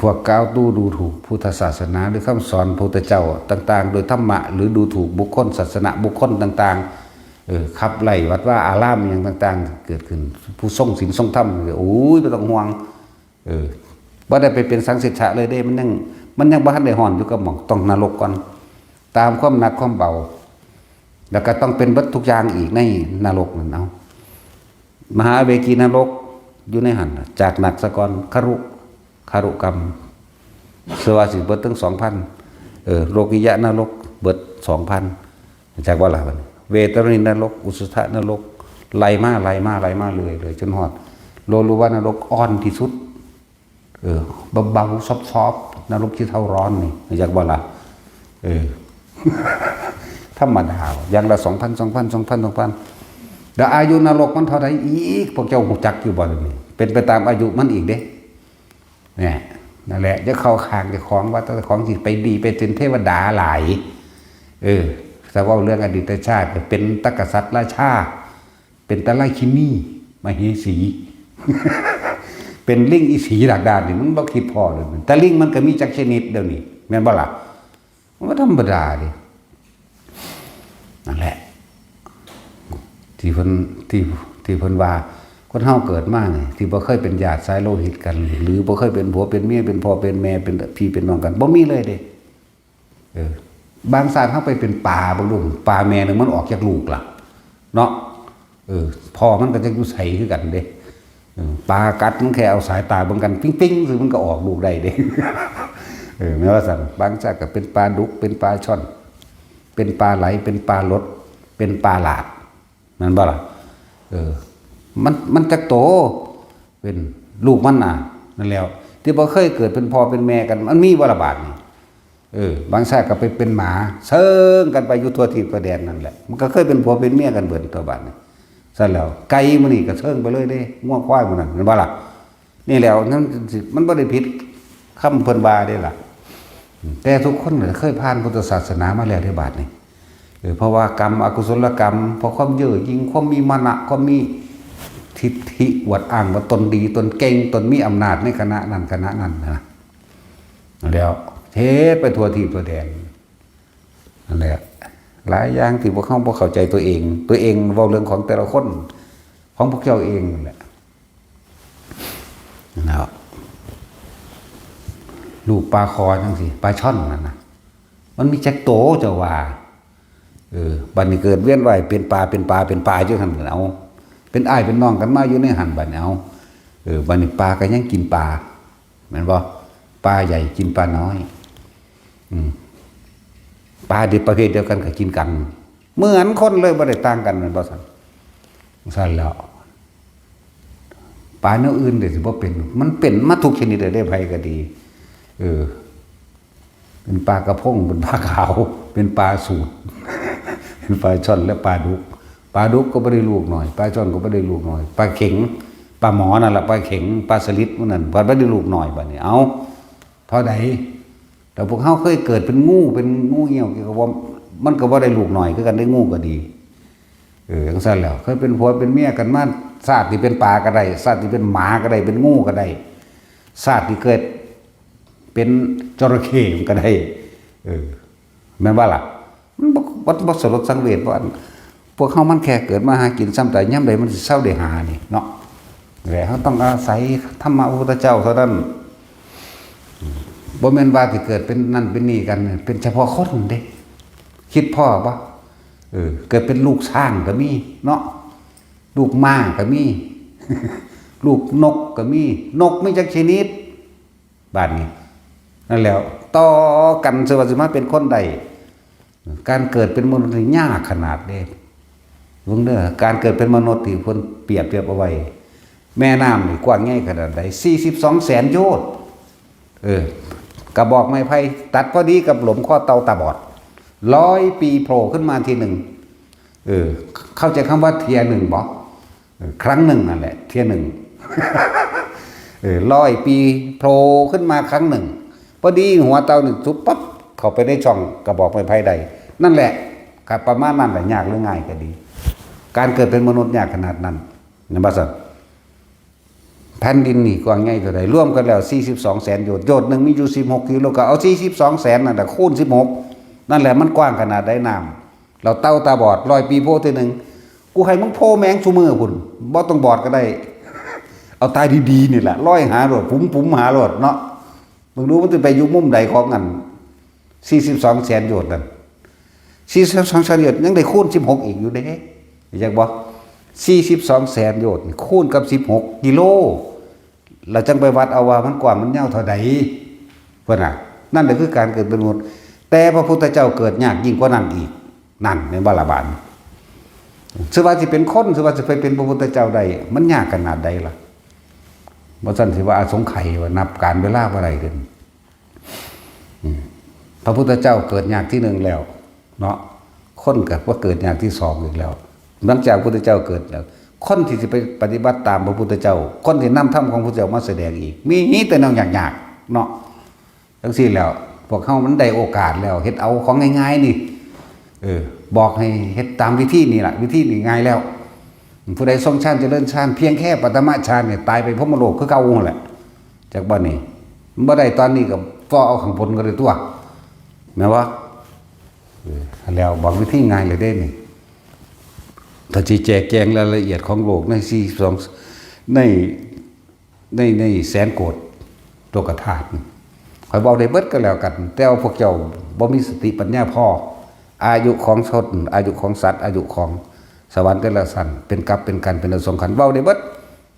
พวกกล่าวตู้ดูถูกพุทธศาสนา หรือคำสอนพระพุทธเจ้าต่างๆ โดยธรรมะ หรือดูถูกบุคคล ศาสนบุคคลต่างๆ เออ ขับไล่วัดวาอารามอหย่างต่างๆ เกิดขึ้น ผู้ทรงศีลทรงธรรม โอ้ย บ่ต้องห่วง เออ บ่ได้ไปเป็นสังเสชะเลยเด้ มันยัง มันยังบ่ทันได้ฮ้อนอยู่กับหม่อง ต้องนรกก่อน ตามความหนักความเบา แล้วก็ต้องเป็นเบิดทุกอย่างอีกในนรกนั่น เอา มหาเวจีนรกอยู่ในหั่นน่ะ จากหนักซะก่อน ครุคารุกรรม เชื่อว่าสิเบิดถึงสองพัน เออ โลกิยะนรกเบิดสองพัน จักว่าล่ะบัดนี้ เวทรณีนรก อุสสะนรก ไล่มา ไล่มา ไล่มาเรื่อยๆ จนฮอด โลลุวะนรกอ่อนที่สุด เออ เบาๆ ซอฟๆ นรกขี้เถ้าร้อนนี่ จักว่าล่ะ เออ ธรรมดา อย่างละสองพัน สองพัน สองพัน สองพัน แล้วอายุนรกมันเท่าใดอีก พวกเจ้าฮู้จักอยู่บ่เดี๋ยวนี้ เป็นไปตามอายุมันอีกเด้ เนี่ย นั่นแหละ อย่าเข้าข้างเจ้าของ ว่าเจ้าของสิไปดี ไปเป็นเทวดาหลาย เออ แต่เว้าเรื่องอดีตชาติ เป็นตั๊กกษัตริย์ราชา เป็นตาไลคินี มเหสี เป็นลิงอีสีดากดานนี่ มึงบ่คิดพอเลย แต่ลิงมันก็มีจักชนิดเดี๋ยวนี้ แม่นบ่ล่ะ มันก็ธรรมดาเด้ นั่นแหละ ที่เพิ่น ที่ ที่เพิ่นว่า คนเฮาเกิดมานี่ ที่บ่เคยเป็นญาติสายโลหิตกัน หรือบ่เคยเป็นผัวเป็นเมีย เป็นพ่อเป็นแม่ เป็นพี่เป็นน้องกัน บ่มีเลยเด้ เออ บางชาติเฮาไปเป็นปลาเบิ่งดู ปลาแม่หนึ่งมันออกจักลูกล่ะ เนาะ เออ พ่อมันก็จักอยู่ไสคือกันเด้ เออ ปลากัดมันแค่เอาสายตาเบิ่งกันปิ๊งๆซื่อมันก็ออกลูกได้เด้ เออ แม่นว่าซั่น บางชาติก็เป็นปลาดุก เป็นปลาช่อน เป็นปลาไหล เป็นปลาหลด เป็นปลาหลาด แม่นบ่ล่ะ เออ มัน มันจักโต เป็นลูกมันน่ะ นั่นแหล้ว ที่บ่เคยเกิดเป็นพ่อเป็นแม่กัน มันมีบ่ล่ะบาดนี้ เออ บางชาติก็ไปเป็นหมา เซิ่งกันไปอยู่ทั่วทิศทั่วแดนนั่นแหละ มันก็เคยเป็นผัวเป็นเมียกันเบิดตัวบาดนี้ ซั่นแล้ว ไก่มื้อนี้ก็เซิ่งไปเลยเด้ งัวควายมื้อนั้น แม่นบ่ล่ะ นี่แหล้ว นั่นสิ มันบ่ได้ผิดคำเพิ่นว่าเด้ล่ะ แต่ทุกคนน่ะเคยผ่านพุทธศาสนามาแล้วเด้บาดนี้ เออ เพราะว่ากรรมอกุศลกรรม เพราะความเย่อหยิ่ง ความมีมานะ ความมีทิฐิอวดอ้างว่าตนดี ตนเก่ง ตนมีอำนาจในคณะนั้นคณะนั้นนะ แล้วเฮ็ดไปทั่วทิศทั่วแดน นั่นแหละ หลายอย่างที่พวกเฮาบ่เข้าใจตัวเอง ตัวเองเว้าเรื่องของแต่ละคน ของพวกเจ้าเองนั่นแหละ เนาะ ลูกปลาคอจังซี่ ปลาช่อนนั่นน่ะ มันมีจักโตเจ้าว่า เออ บัดนี้เกิดเวียนว่ายเป็นปลา เป็นปลา เป็นปลาอยู่หั่น เอา เป็นอ้ายเป็นน้องกันมาอยู่ในหั่น บัดนี้ เอา เออ บัดนี้ปลาก็ยังกินปลา แม่นบ่ ปลาใหญ่กินปลาน้อย อืม ปลาเดียวประเภทเดียวกันก็กินกัน เหมือนคนเลย บ่ได้ต่างกัน แม่นบ่ซั่น ซั่นแล้ว ปลาแนวอื่นเด้สิบ่เป็น มันเป็นมาทุกชนิดเลยเด้ ไผก็ดี เออ เป็นปลากระพง เป็นปลาขาว เป็นปลาสูด เป็นปลาช่อนและปลาดุก ปลาดุกก็บ่ได้ลูกน้อย ปลาช่อนก็บ่ได้ลูกน้อย ปลาเข็ง ปลาหมอนั่นล่ะ ปลาเข็ง ปลาสลิดหมู่นั้น ก็บ่ได้ลูกน้อย บัดนี้ เอ้า เท่าใด แต่พวกเฮาเคยเกิดเป็นงู เป็นงูเงี้ยว ก็บ่ มันก็บ่ได้ลูกน้อยคือกัน ได้งูก็ดี เออ จังซั่นแหล้ว เคยเป็นผัวเป็นเมียกันมา ชาติที่เป็นปลาก็ได้ ชาติที่เป็นหมาก็ได้ เป็นงูก็ได้ ชาติที่เกิดเป็นจระเข้ก็ได้ เออ แม่นบ่ล่ะ มันบ่ บ่ บ่สลดสังเวช เพราะอัน พวกเฮามันแค่เกิดมาหากิน ซ้ำตายยามใดมันสิเซาได้หานี่เนาะ และเฮาต้องอาศัยธรรมะพระพุทธเจ้าเท่านั้น บ่แม่นว่าสิเกิดเป็นนั่นเป็นนี่กัน เป็นเฉพาะคนเด้ คิดพ้อบ่ เออ เกิดเป็นลูกช้างก็มีเนาะ ลูกม้าก็มี ลูกนกก็มี นกมีจักชนิด บาดนี้ นั่นแหล้ว ต่อกัน ซื่อว่าสิมาเป็นคนได้ การเกิดเป็นมนุษย์นี่ยากขนาดเด้ เบิ่งเด้อ การเกิดเป็นมนุษย์ที่เพิ่นเปรียบเทียบเอาไว้ แม่น้ำนี่กว้างใหญ่ขนาดใด สี่สิบสอง แสนโยชน์ เออ กระบอกไม้ไผ่ตัดพอดีกับหลมข้อเต่าตาบอด ร้อยปีโผล่ขึ้นมาทีหนึ่ง เออ เข้าใจคำว่าเทียหนึ่งบ่ เออ ครั้งหนึ่งนั่นแหละ เทียหนึ่ง เออ ร้อยปีโผล่ขึ้นมาครั้งหนึ่ง พอดีหัวเต่านี่สุบปั๊บ เข้าไปในช่องกระบอกไม้ไผ่ได้ นั่นแหละ ครับ ประมาณนั้นแหละ ยากหรือง่ายก็ดี การเกิดเป็นมนุษย์ยากขนาดนั้น แม่นบ่ซั่น แผ่นดินนี่กว้างใหญ่เท่าใด รวมกันแล้ว สี่สิบสอง แสนโยชน์ โยชน์หนึ่งมีอยู่ สิบหก กิโล ก็เอา สี่สิบสอง แสนนั่นแหละ คูณ สิบหก นั่นแหละ มันกว้างขนาดใดน้ำ แล้วเต่าตาบอด ร้อยปีโผล่ทีหนึ่ง กูให้มึงโผล่แมงซุมื้อพุ้น บ่ต้องบอดก็ได้ เอาตาดีๆนี่แหละ ลอยหาโลด ปุ๋มๆหาโลดเนาะ มึงดูมันสิไปอยู่มุมใดของอัน สี่สิบสอง แสนโยชน์นั่น สี่สิบสอง แสนโยชน์ยังได้คูณ สิบหก อีกอยู่เด้ อยากบ่ สี่สิบสอง แสนโยชน์นี่คูณกับ สิบหก กิโล แล้วจั่งไปวัดเอาว่ามันกว้างมันยาวเท่าใด เพิ่นน่ะ นั่นแหละคือการเกิดเป็นมนุษย์ แต่พระพุทธเจ้าเกิดยากยิ่งกว่านั้นอีก นั่นแม่นบ่ล่ะบาดนี้ ซื่อว่าสิเป็นคน ซื่อว่าสิไปเป็นพระพุทธเจ้าได้ มันยากขนาดใดล่ะ บ่ซั่นสิว่าอาสงไขยว่านับกาลเวลาบ่ได้เด้อ อืม พระพุทธเจ้าเกิดยากที่หนึ่งแล้ว เนาะ คนก็บ่เกิดยากที่สองอีกแล้ว หลังจากพระพุทธเจ้าเกิดแล้ว คนที่สิไปปฏิบัติตามพระพุทธเจ้า คนที่นำธรรมของพระพุทธเจ้ามาแสดงอีก มีแต่แนวยากๆ เนาะ จั่งซี้แล้ว พวกเฮามันได้โอกาสแล้ว เฮ็ดเอาของง่ายๆนี่ เออ บอกให้เฮ็ดตามวิธีนี่ล่ะ วิธีนี่ง่ายแล้ว ผู้ใดทรงฌานเจริญฌาน เพียงแค่ปฐมฌานนี่ ตายไปพรหมโลกคือเก่าหั้นแหละ จักบัดนี้ มันบ่ได้ตอนนี้ก็ฟ้อเอาข้างบนก็ได้ตัว แม่นบ่ เออ แล้วบอกวิธีง่ายเลยเด้นี่ ถ้าสิแจกแจงรายละเอียดของโลกใน สี่สิบสอง ใน ใน ในแสนโกฏโลกธาตุนี่ ข้อยเว้าได้เบิดก็แล้วกัน แต่ว่าพวกเจ้าบ่มีสติปัญญาพอ อายุของชน อายุของสัตว์ อายุของ สวรรค์แต่ละชั้น เป็นกัปเป็นกัน เป็นอสงไขย เว้าได้เบิด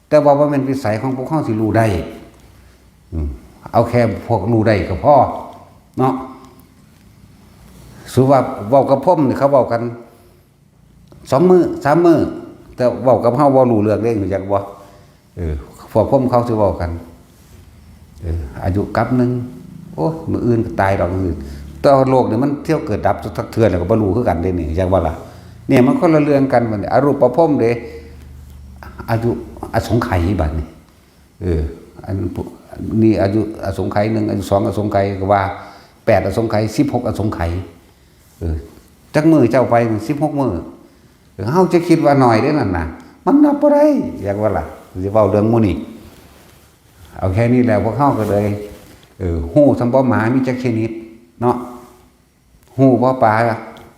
แต่ว่าบ่แม่นวิสัยของพวกเฮาสิรู้ได้ อืม เอาแค่พวกรู้ได้ก็พอ เนาะ สมมุติว่าเว้ากับพรหมนี่ เขาเว้ากัน สองมื้อ สามมื้อ แต่เว้ากับเฮาบ่รู้เรื่องเด้ รู้จักบ่ เออ พวกพรหมเขาสิเว้ากัน เออ อายุกัปหนึ่ง โอ้ มื้ออื่นก็ตายดอก มื้ออื่น แต่ว่าโลกนี่มันเที่ยวเกิดดับสักเทื่อแล้วก็บ่รู้คือกันเด้นี่ รู้จักบ่ล่ะ เนี่ย มันคนละเรื่องกัน บัดนี้ อรูปพรหมเด้ อายุอสงไขย บัดนี้ เออ อัน นี่อายุอสงไขยหนึ่ง อายุสองอสงไขย ก็ว่า แปดอสงไขย สิบหกอสงไขย เออ จักมื้อเจ้าไป สิบหกมื้อ เออ เฮาจะคิดว่าน้อยเด้นั่นน่ะ มันนับบ่ได้ รู้จักบ่ล่ะ สิเว้าเรื่องหมู่นี้ เอาแค่นี้แล้ว พวกเฮาก็เลย เออ ฮู้ส่ำบ่ หมามีจักชนิด เนาะ ฮู้บ่ ปลา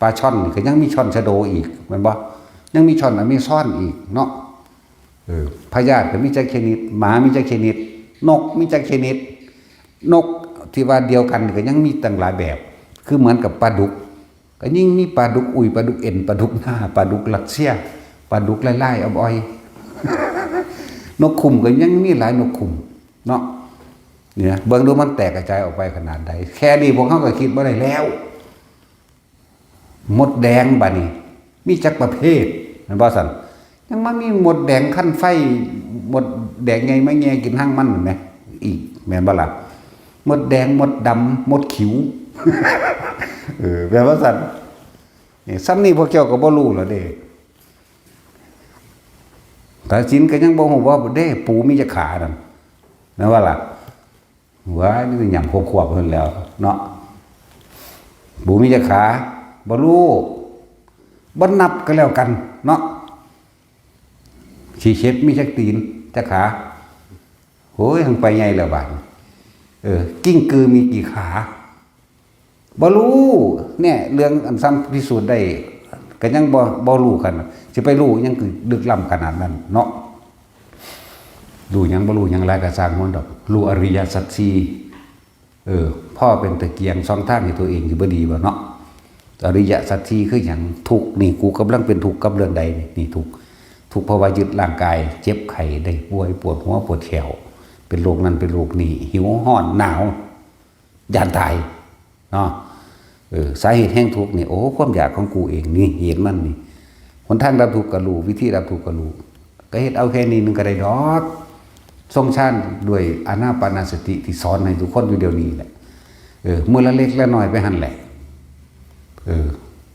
ปลาช่อนนี่ก็ยังมีช่อนชะโดอีก แม่นบ่ ยังมีช่อนอเมซอนอีกเนาะ เออ พยาธิก็มีจักชนิด หมามีจักชนิด นกมีจักชนิด นกที่ว่าเดียวกันก็ยังมีตั้งหลายแบบ คือเหมือนกับปลาดุก ก็ยิ่งมีปลาดุกอุย ปลาดุกเอ็น ปลาดุกนา ปลาดุกรัสเซีย ปลาดุกลายๆอ่อยๆ นกขุ่มก็ยังมีหลายนกขุ่ม เนาะ เนี่ย เบิ่งดูมันแตกกระจายออกไปขนาดใด แค่นี้พวกเฮาก็คิดบ่ได้แล้ว มดแดงบัดนี้ มีจักประเภท แม่นบ่ซั่น ยังมามีมดแดงคันไฟ มดแดงใหญ่มาแย่กินรังมันแหม อีก แม่นบ่ล่ะ มดแดง มดดำ มดขิว เออ แม่นบ่ซั่น นี่ ส่ำนี้พวกเจ้าก็บ่รู้แล้วเด้ ตาสินก็ยังบ่ฮู้ว่าเด้ ปูมีจักขานั่น แม่นบ่ล่ะ ว้าย นี่หยังขวบๆเพิ่นแล้วเนาะ ปูมีจักขา บ่รู้ บ่นับก็แล้วกันเนาะ ขี้เข็บมีจักตีน จักขา โอ้ย หังไปใหญ่แล้วบาดนี้ เออ กิ้งกือมีกี่ขา บ่รู้ เนี่ย เรื่องอันซ้ำพิสูจน์ได้ ก็ยังบ่ บ่รู้กัน สิไปรู้หยังคือลึกล้ำขนาดนั้นเนาะ รู้หยังบ่รู้หยังหลายก็ซ่างมันดอก รู้อริยสัจสี่ เออ พ่อเป็นตะเกียงส่องทางให้ตัวเองอยู่บ่ดีบ่เนาะ อริยสัจสี่คือหยัง ทุกข์นี่ กูกำลังเป็นทุกข์กับเรื่องใดนี่ นี่ทุกข์ ทุกข์เพราะว่ายึดร่างกาย เจ็บไข้ได้ป่วย ปวดหัวปวดแข้ว เป็นโรคนั้นเป็นโรคนี้ หิวร้อนหนาว ย้านตาย เนาะ เออ สาเหตุแห่งทุกข์นี่ โอ้ ความอยากของกูเองนี่ เหตุมันนี่ หนทางดับทุกข์ก็รู้ วิธีดับทุกข์ก็รู้ ก็เฮ็ดเอาแค่นี้หนึ่งก็ได้ดอก ทรงฌานด้วยอานาปานสติที่สอนให้ทุกคนอยู่เดี๋ยวนี้แหละ เออ มื้อละเล็กละน้อยไปหั่นแหละ เออ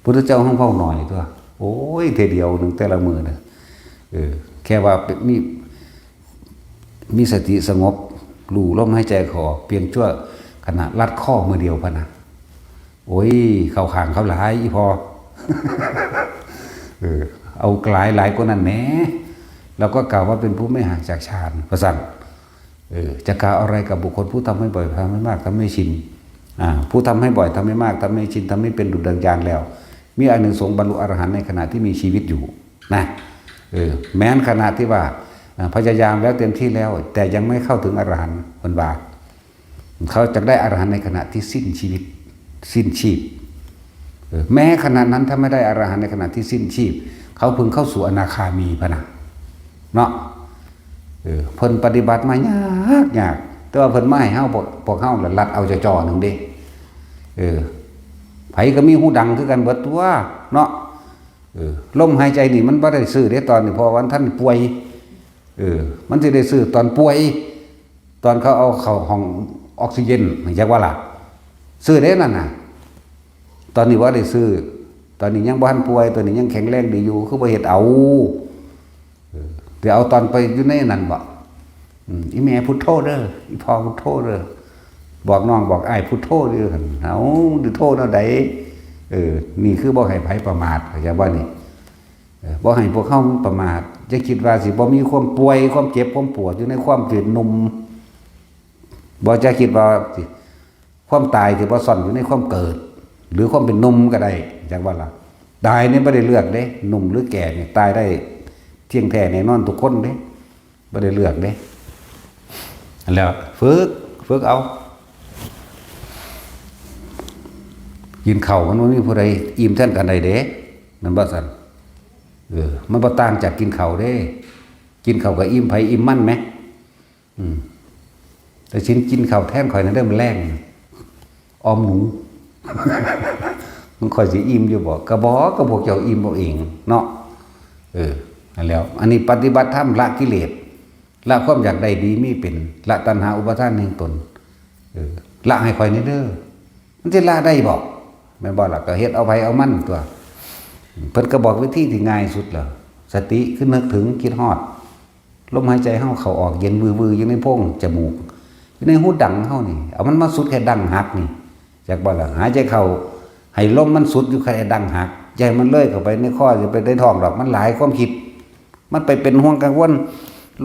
พุทธเจ้าของเฮาหน่อยตัว โอ้ย เทื่อเดียวหนึ่งแต่ละมื้อน่ะ เออ แค่ว่าเป็น มี มีสติสงบ รู้ลมหายใจเข้าออก เพียงชั่วขณะลัดข้อมือเดียวพะนะ โอ้ย เข้าข้างเขาหลายอีพอ เออ เอาหลายหลายกว่านั้นแหม เราก็กล่าวว่าเป็นผู้ไม่ห่างจากฌาน ว่าซั่น เออ จะกล่าวอะไรกับบุคคลผู้ทำให้บ่อย ทำให้มาก ทำให้ชิน อ่า ผู้ทำให้บ่อย ทำให้มาก ทำให้ชิน ทำให้เป็นดุจดังฌานแล้ว มีอานิสงส์บรรลุอรหันต์ในขณะที่มีชีวิตอยู่ นะ เออ แม้นขณะที่ว่า อ่า พยายามแล้วเต็มที่แล้ว แต่ยังไม่เข้าถึงอรหันต์ เพิ่นว่า เขาจะได้อรหันต์ในขณะที่สิ้นชีวิต สิ้นชีพ เออ แม้ขณะนั้นถ้าไม่ได้อรหันต์ในขณะที่สิ้นชีพ เขาเพิ่งเข้าสู่อนาคามีพะนะ เนาะ เออ เพิ่นปฏิบัติมายากยาก แต่ว่าเพิ่นมาให้เฮา พวก พวกเฮาละลัดเอาจ่อๆหนึ่งเด้ เออ ไผก็มีหูดังคือกันเบิดตัว เนาะ เออ ลมหายใจนี่มันบ่ได้ซื้อเด้ตอนนี้ เพราะว่าท่านป่วย เออ มันสิได้ซื้อตอนป่วย ตอนเขาเอาเข้าห้องออกซิเจน จักว่าล่ะ ซื้อเด้นั่นน่ะ ตอนนี้บ่ได้ซื้อ ตอนนี้ยังบ่ทันป่วย ตอนนี้ยังแข็งแรงดีอยู่ คือบ่เฮ็ดเอา เออ สิเอาตอนไปอยู่ในนั้นบ่ อืม อีแม่พุทโธเด้อ อีพ่อพุทโธเด้อ บอกน้องบอกอ้ายพุทโธเด้อ เอา สิโธแนวใด เออ นี่คือบ่ให้ไผประมาท เข้าใจบ่นี่ เออ บ่ให้พวกเฮาประมาท อย่าคิดว่าสิบ่มีความป่วย ความเจ็บ ความปวดอยู่ในความเป็นหนุ่ม บ่ อย่าคิดว่าสิ ความตายสิบ่ซ่อนอยู่ในความเกิด หรือความเป็นหนุ่มก็ได้ จักว่าล่ะ ตายนี่บ่ได้เลือกเด้ หนุ่มหรือแก่นี่ ตายได้เที่ยงแท้แน่นอนทุกคนเด้ บ่ได้เลือกเด้ แล้วฝึก ฝึกเอา กินข้าวมันบ่มีผู้ใดอิ่มแทนกันได้เด้ แม่นบ่ซั่น เออ มันบ่ต่างจากกินข้าวเด้ กินข้าวก็อิ่มไผอิ่มมันแหม อืม แต่สินกินข้าวแทนข่อยนะเด้อ มื้อแลง ออมหมู มันข่อยสิอิ่มอยู่บ่ ก็บ่ ก็พวกเจ้าอิ่มเอาเองเนาะ เออ นั่นแหล้ว อันนี้ปฏิบัติธรรมละกิเลส ละความอยากได้ดีมีเป็น ละตัณหาอุปาทานแห่งตน เออ ละให้ข่อยแหน่เด้อ มันสิละได้บ่ แม่นบ่ล่ะ ก็เฮ็ดเอาไผเอามันตัว เพิ่นก็บอกวิธีที่ง่ายสุดแล้ว สติคือนึกถึง คิดฮอด ลมหายใจเฮาเข้าออกเย็นวือๆ อยู่ในโพรงจมูก อยู่ในหูดังเฮานี่ เอามันมาสุดแค่ดั้งหักนี่ จักบ่ล่ะ หายใจเข้า ให้ลมมันสุดอยู่แค่ดั้งหัก อย่าให้มันเลยเข้าไปในคอ อย่าไปในท้องดอก มันหลายความคิด มันไปเป็นห่วงกังวล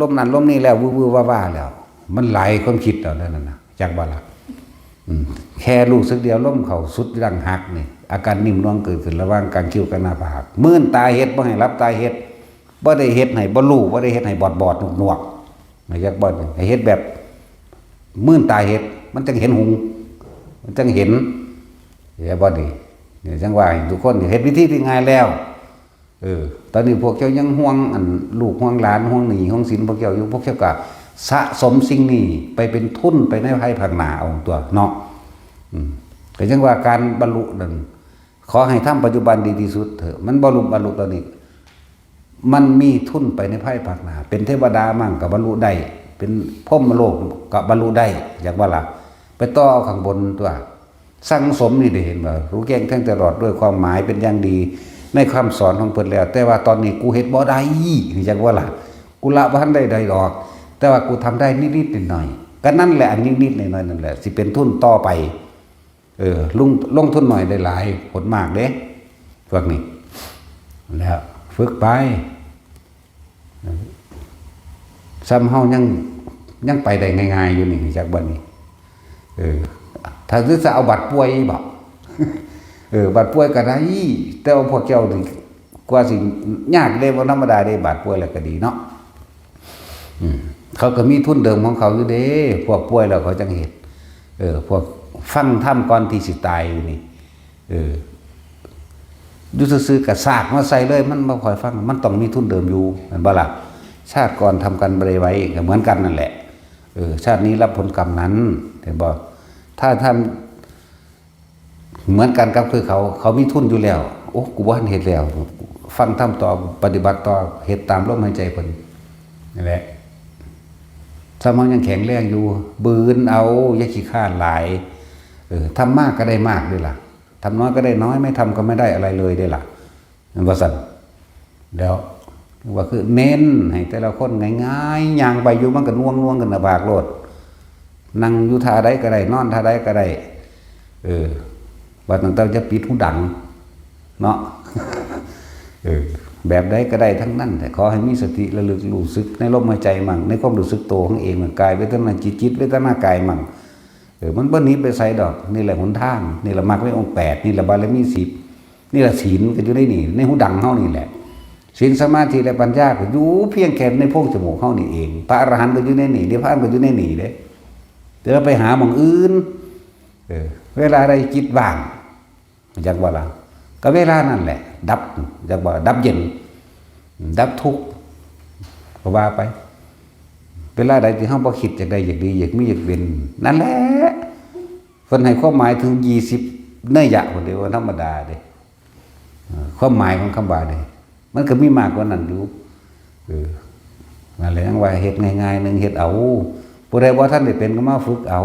ลมนั่นลมนี่แล้ว วือๆ ว่าๆ แล้ว มันหลายความคิดแล้วนั่นน่ะ จักบ่ล่ะ อืม แค่รู้สึกเดียวลมเข้าสุดดั้งหักนี่ อาการนิ่มนวลเกิดขึ้นระหว่างกลางคิ้วกับหน้าผาก มื่นตาเฮ็ด บ่ให้หลับตาเฮ็ด บ่ได้เฮ็ดให้บ่รู้ บ่ได้เฮ็ดให้บอดๆ หนวกๆ นะ จักบ่ ให้เฮ็ดแบบมื่นตาเฮ็ด มันจั่งเห็นหุง มันจั่งเห็น เห็นบ่นี่ เนี่ย จั่งว่าให้ทุกคนเฮ็ดวิธีที่ง่ายแล้ว เออ ตอนนี้พวกเจ้ายังห่วงอันลูกห่วงหลาน ห่วงหนี้ห่วงสินพวกเจ้าอยู่ พวกเจ้าก็สะสมสิ่งนี้ไปเป็นทุนไปในภายภาคหน้าเอาตัวเนาะ อืม ก็จั่งว่าการบรรลุนั่น ขอให้ทำปัจจุบันดีที่สุดเถอะ มันบรรลุ บรรลุตอนนี้ มันมีทุนไปในภายภาคหน้า เป็นเทวดามั่งก็บรรลุได้ เป็นพรหมโลกก็บรรลุได้ จักบ่ล่ะ ไปต่อเอาข้างบนตัว สั่งสมนี่ได้เห็นบ่ รู้แจ้งแทงตลอดด้วยความหมายเป็นอย่างดี ในคำสอนของเพิ่นแล้ว แต่ว่าตอนนี้กูเฮ็ดบ่ได้ จักบ่ล่ะ กูละบ่ทันได้ใดดอก แต่ว่ากูทำได้นิดๆ หน่อยๆ ก็นั่นแหละ อันนิดๆ หน่อยๆ นั่นแหละ สิเป็นทุนต่อไป เออ ลง ลงทุนหน่อยได้หลาย ผลมากเด้ พวกนี้ แล้วฝึกไป ซ้ำเฮายัง ยังไปได้ง่ายๆ อยู่นี่ จักบัดนี้ เออ ถ้าคือจะเอาบัตรป่วยบ่ เออ บัตรป่วยก็ได้ แต่ว่าพวกเจ้านี่ กว่าสิยากเด้ บ่ธรรมดาเด้ บัตรป่วยแล้วก็ดีเนาะ อืม เขาก็มีทุนเดิมของเขาอยู่เด้ พวกป่วยแล้วเขาจั่งเฮ็ด เออ พวกฟังธรรมก่อนที่สิตายอยู่นี่ เออ อยู่ซื่อๆ ก็สากมาใส่เลย มันบ่ค่อยฟัง มันต้องมีทุนเดิมอยู่ แม่นบ่ล่ะ ชาติก่อนทำกรรมใดไว้ ก็เหมือนกันนั่นแหละ เออ ชาตินี้รับผลกรรมนั้น เห็นบ่ ถ้าท่าน เหมือนกันกับคือเขา เขามีทุนอยู่แล้ว โอ้ กูบ่ทันเฮ็ดแล้ว ฟังธรรมต่อ ปฏิบัติต่อ เฮ็ดตามลมหายใจเพิ่น นั่นแหละ สมองยังแข็งแรงอยู่ บืนเอา อย่าขี้คร้านหลาย เออ ทำมากก็ได้มากเด้ล่ะ ทำน้อยก็ได้น้อย ไม่ทำก็ไม่ได้อะไรเลยเด้ล่ะ แม่นบ่ซั่น แล้วว่าคือเน้นให้แต่ละคนง่ายๆ ย่างไปอยู่มันก็น่วงๆ ขึ้นหน้าผากโลด นั่งอยู่ท่าใดก็ได้ นอนท่าใดก็ได้ เออ ว่าตั้งแต่จะปิดหูดัง เนาะ เออ แบบใดก็ได้ทั้งนั้น แต่ขอให้มีสติระลึกรู้สึกในลมหายใจมั่ง ในความรู้สึกตัวของเองมั่ง กายเวทนาจิต จิตเวทนากายมั่ง เออ มันบ่หนีไปไสดอก นี่แหละหนทาง นี่แหละมรรคมีองค์แปด นี่แหละบารมีสิบ นี่แหละศีลก็อยู่ในนี่ ในหูดังเฮานี่แหละ ศีลสมาธิและปัญญาก็อยู่เพียงแค่ในโพรงจมูกเฮานี่เอง พระอรหันต์ก็อยู่ในนี่ นิพพานก็อยู่ในนี่เด้ แต่ว่าไปหาหม่องอื่น เออ เวลาใดจิตว่าง จักบ่ล่ะ ก็เวลานั่นแหละ ดับ จักบ่ ดับเย็น ดับทุกข์ ก็ว่าไป เวลาใดที่เฮาบ่คิดอยากได้อยากดี อยากมีอยากเป็น นั่นแหละ เพิ่นให้ความหมายถึงยี่สิบนัยยะพุ้นเด้ บ่ธรรมดาเด้ เอ่อ ความหมายของคำว่านี่ มันก็มีมากกว่านั้นอยู่ เออ นั่นแหละ ยังว่าเฮ็ดง่ายๆ หนึ่ง เฮ็ดเอา ผู้ใดบ่ทันได้เป็นก็มาฝึกเอา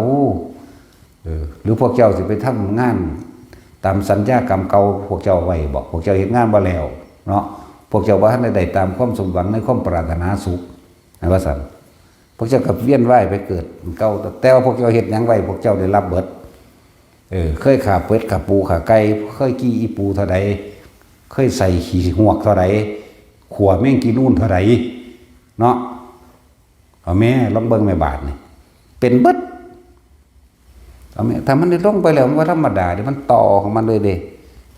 เออ หรือพวกเจ้าสิไปทำงานตามสัญญากรรมเก่าพวกเจ้าไว้บ่ พวกเจ้าเฮ็ดงานบ่แล้วเนาะ พวกเจ้าบ่ทันได้ได้ตามความสมหวังในความปรารถนาสุข ว่าซั่น พวกเจ้าก็เวียนว่ายไปเกิดเก่า แต่ว่าพวกเจ้าเฮ็ดหยังไว้ พวกเจ้าได้รับเบิด เออ เคยฆ่าเป็ดฆ่าปูฆ่าไก่ เคยกี้อีปูเท่าใด เคยใส่ขี้ฮวกเท่าใด ขั่วแมงกีนูนเท่าใด เนาะ เอาแม่ ลองเบิ่งแม่บาดนี่ เป็นเบิด เอาแม่ ถ้ามันได้ลงไปแล้ว มันบ่ธรรมดาเด้ มันต่อของมันเลยเด้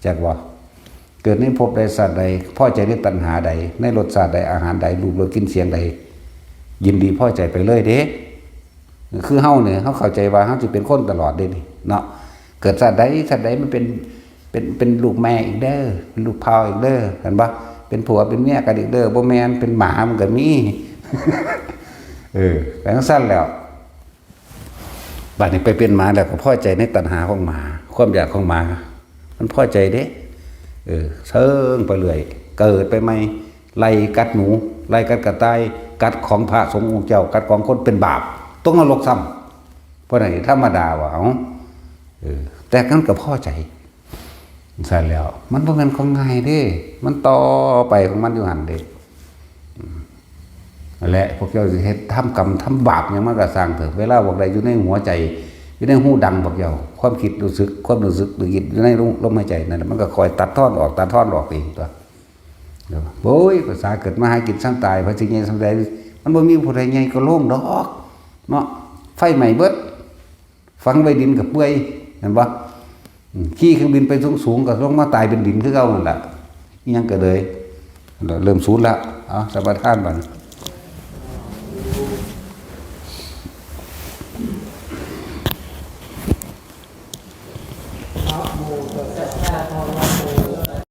จักบ่ เกิดในภพใดชาติใด พอใจในตัณหาใด ในรสชาติใด อาหารใด รูปรสกลิ่นเสียงใด ยินดีพอใจไปเลยเด้ คือเฮาเนี่ย เฮาเข้าใจว่าเฮาสิเป็นคนตลอดเด้นี่ เนาะ เกิดชาติใดชาติใดมันเป็น เป็น เป็นลูกแม่อีกเด้อ เป็นลูกพ่ออีกเด้อ เห็นบ่ เป็นผัวเป็นเมียกันอีกเด้อ บ่แม่น เป็นหมามันก็มี เออ ไปจั่งซั้นแล้ว บัดนี้ไปเป็นหมาแล้วก็พอใจในตัณหาของหมา ความอยากของหมา มันพอใจเด้ เออ เซิงไปเรื่อย เกิดไปใหม่ ไล่กัดหนู ไล่กัดกระต่าย กัดของพระสงฆ์องค์เจ้า กัดของคนเป็นบาป ตกนรกซ้ำ เพราะไหนธรรมดาว่า เอ้า เออ แต่มันก็พอใจ ซั่นแล้ว มันบ่แม่นของง่ายเด้ มันต่อไปของมันอยู่หั่นเด้ อืม นั่นแหละ พวกเจ้าสิเฮ็ด ทำกรรม ทำบาปหยังมันก็ซ่างเถอะ เวลาพวกใดอยู่ในหัวใจ อยู่ในฮูดังพวกเจ้า ความคิดรู้สึก ความรู้สึกนึกคิดอยู่ในลม ลมหายใจนั่นแหละ มันก็คอยตัดทอนออก ตัดทอนออกเองตั๊ว เดี๋ยว โอ้ย ภาษาเกิดมาหากินซ่ำตาย ไผสิใหญ่ซ่ำใด มันบ่มีผู้ใดใหญ่กว่าโลกดอก เนาะ ไฟไหม้เบิด ฝังไว้ดินก็เปื่อย เห็นบ่ อืม ขี่เครื่องบินไปสูงๆ ก็ลงมาตายเป็นดินคือเก่านั่นล่ะ อิหยังก็เลย เริ่มศูนย์ละ เอา สมาทานบัดนี้ นะโมตัสสะภะคะวะ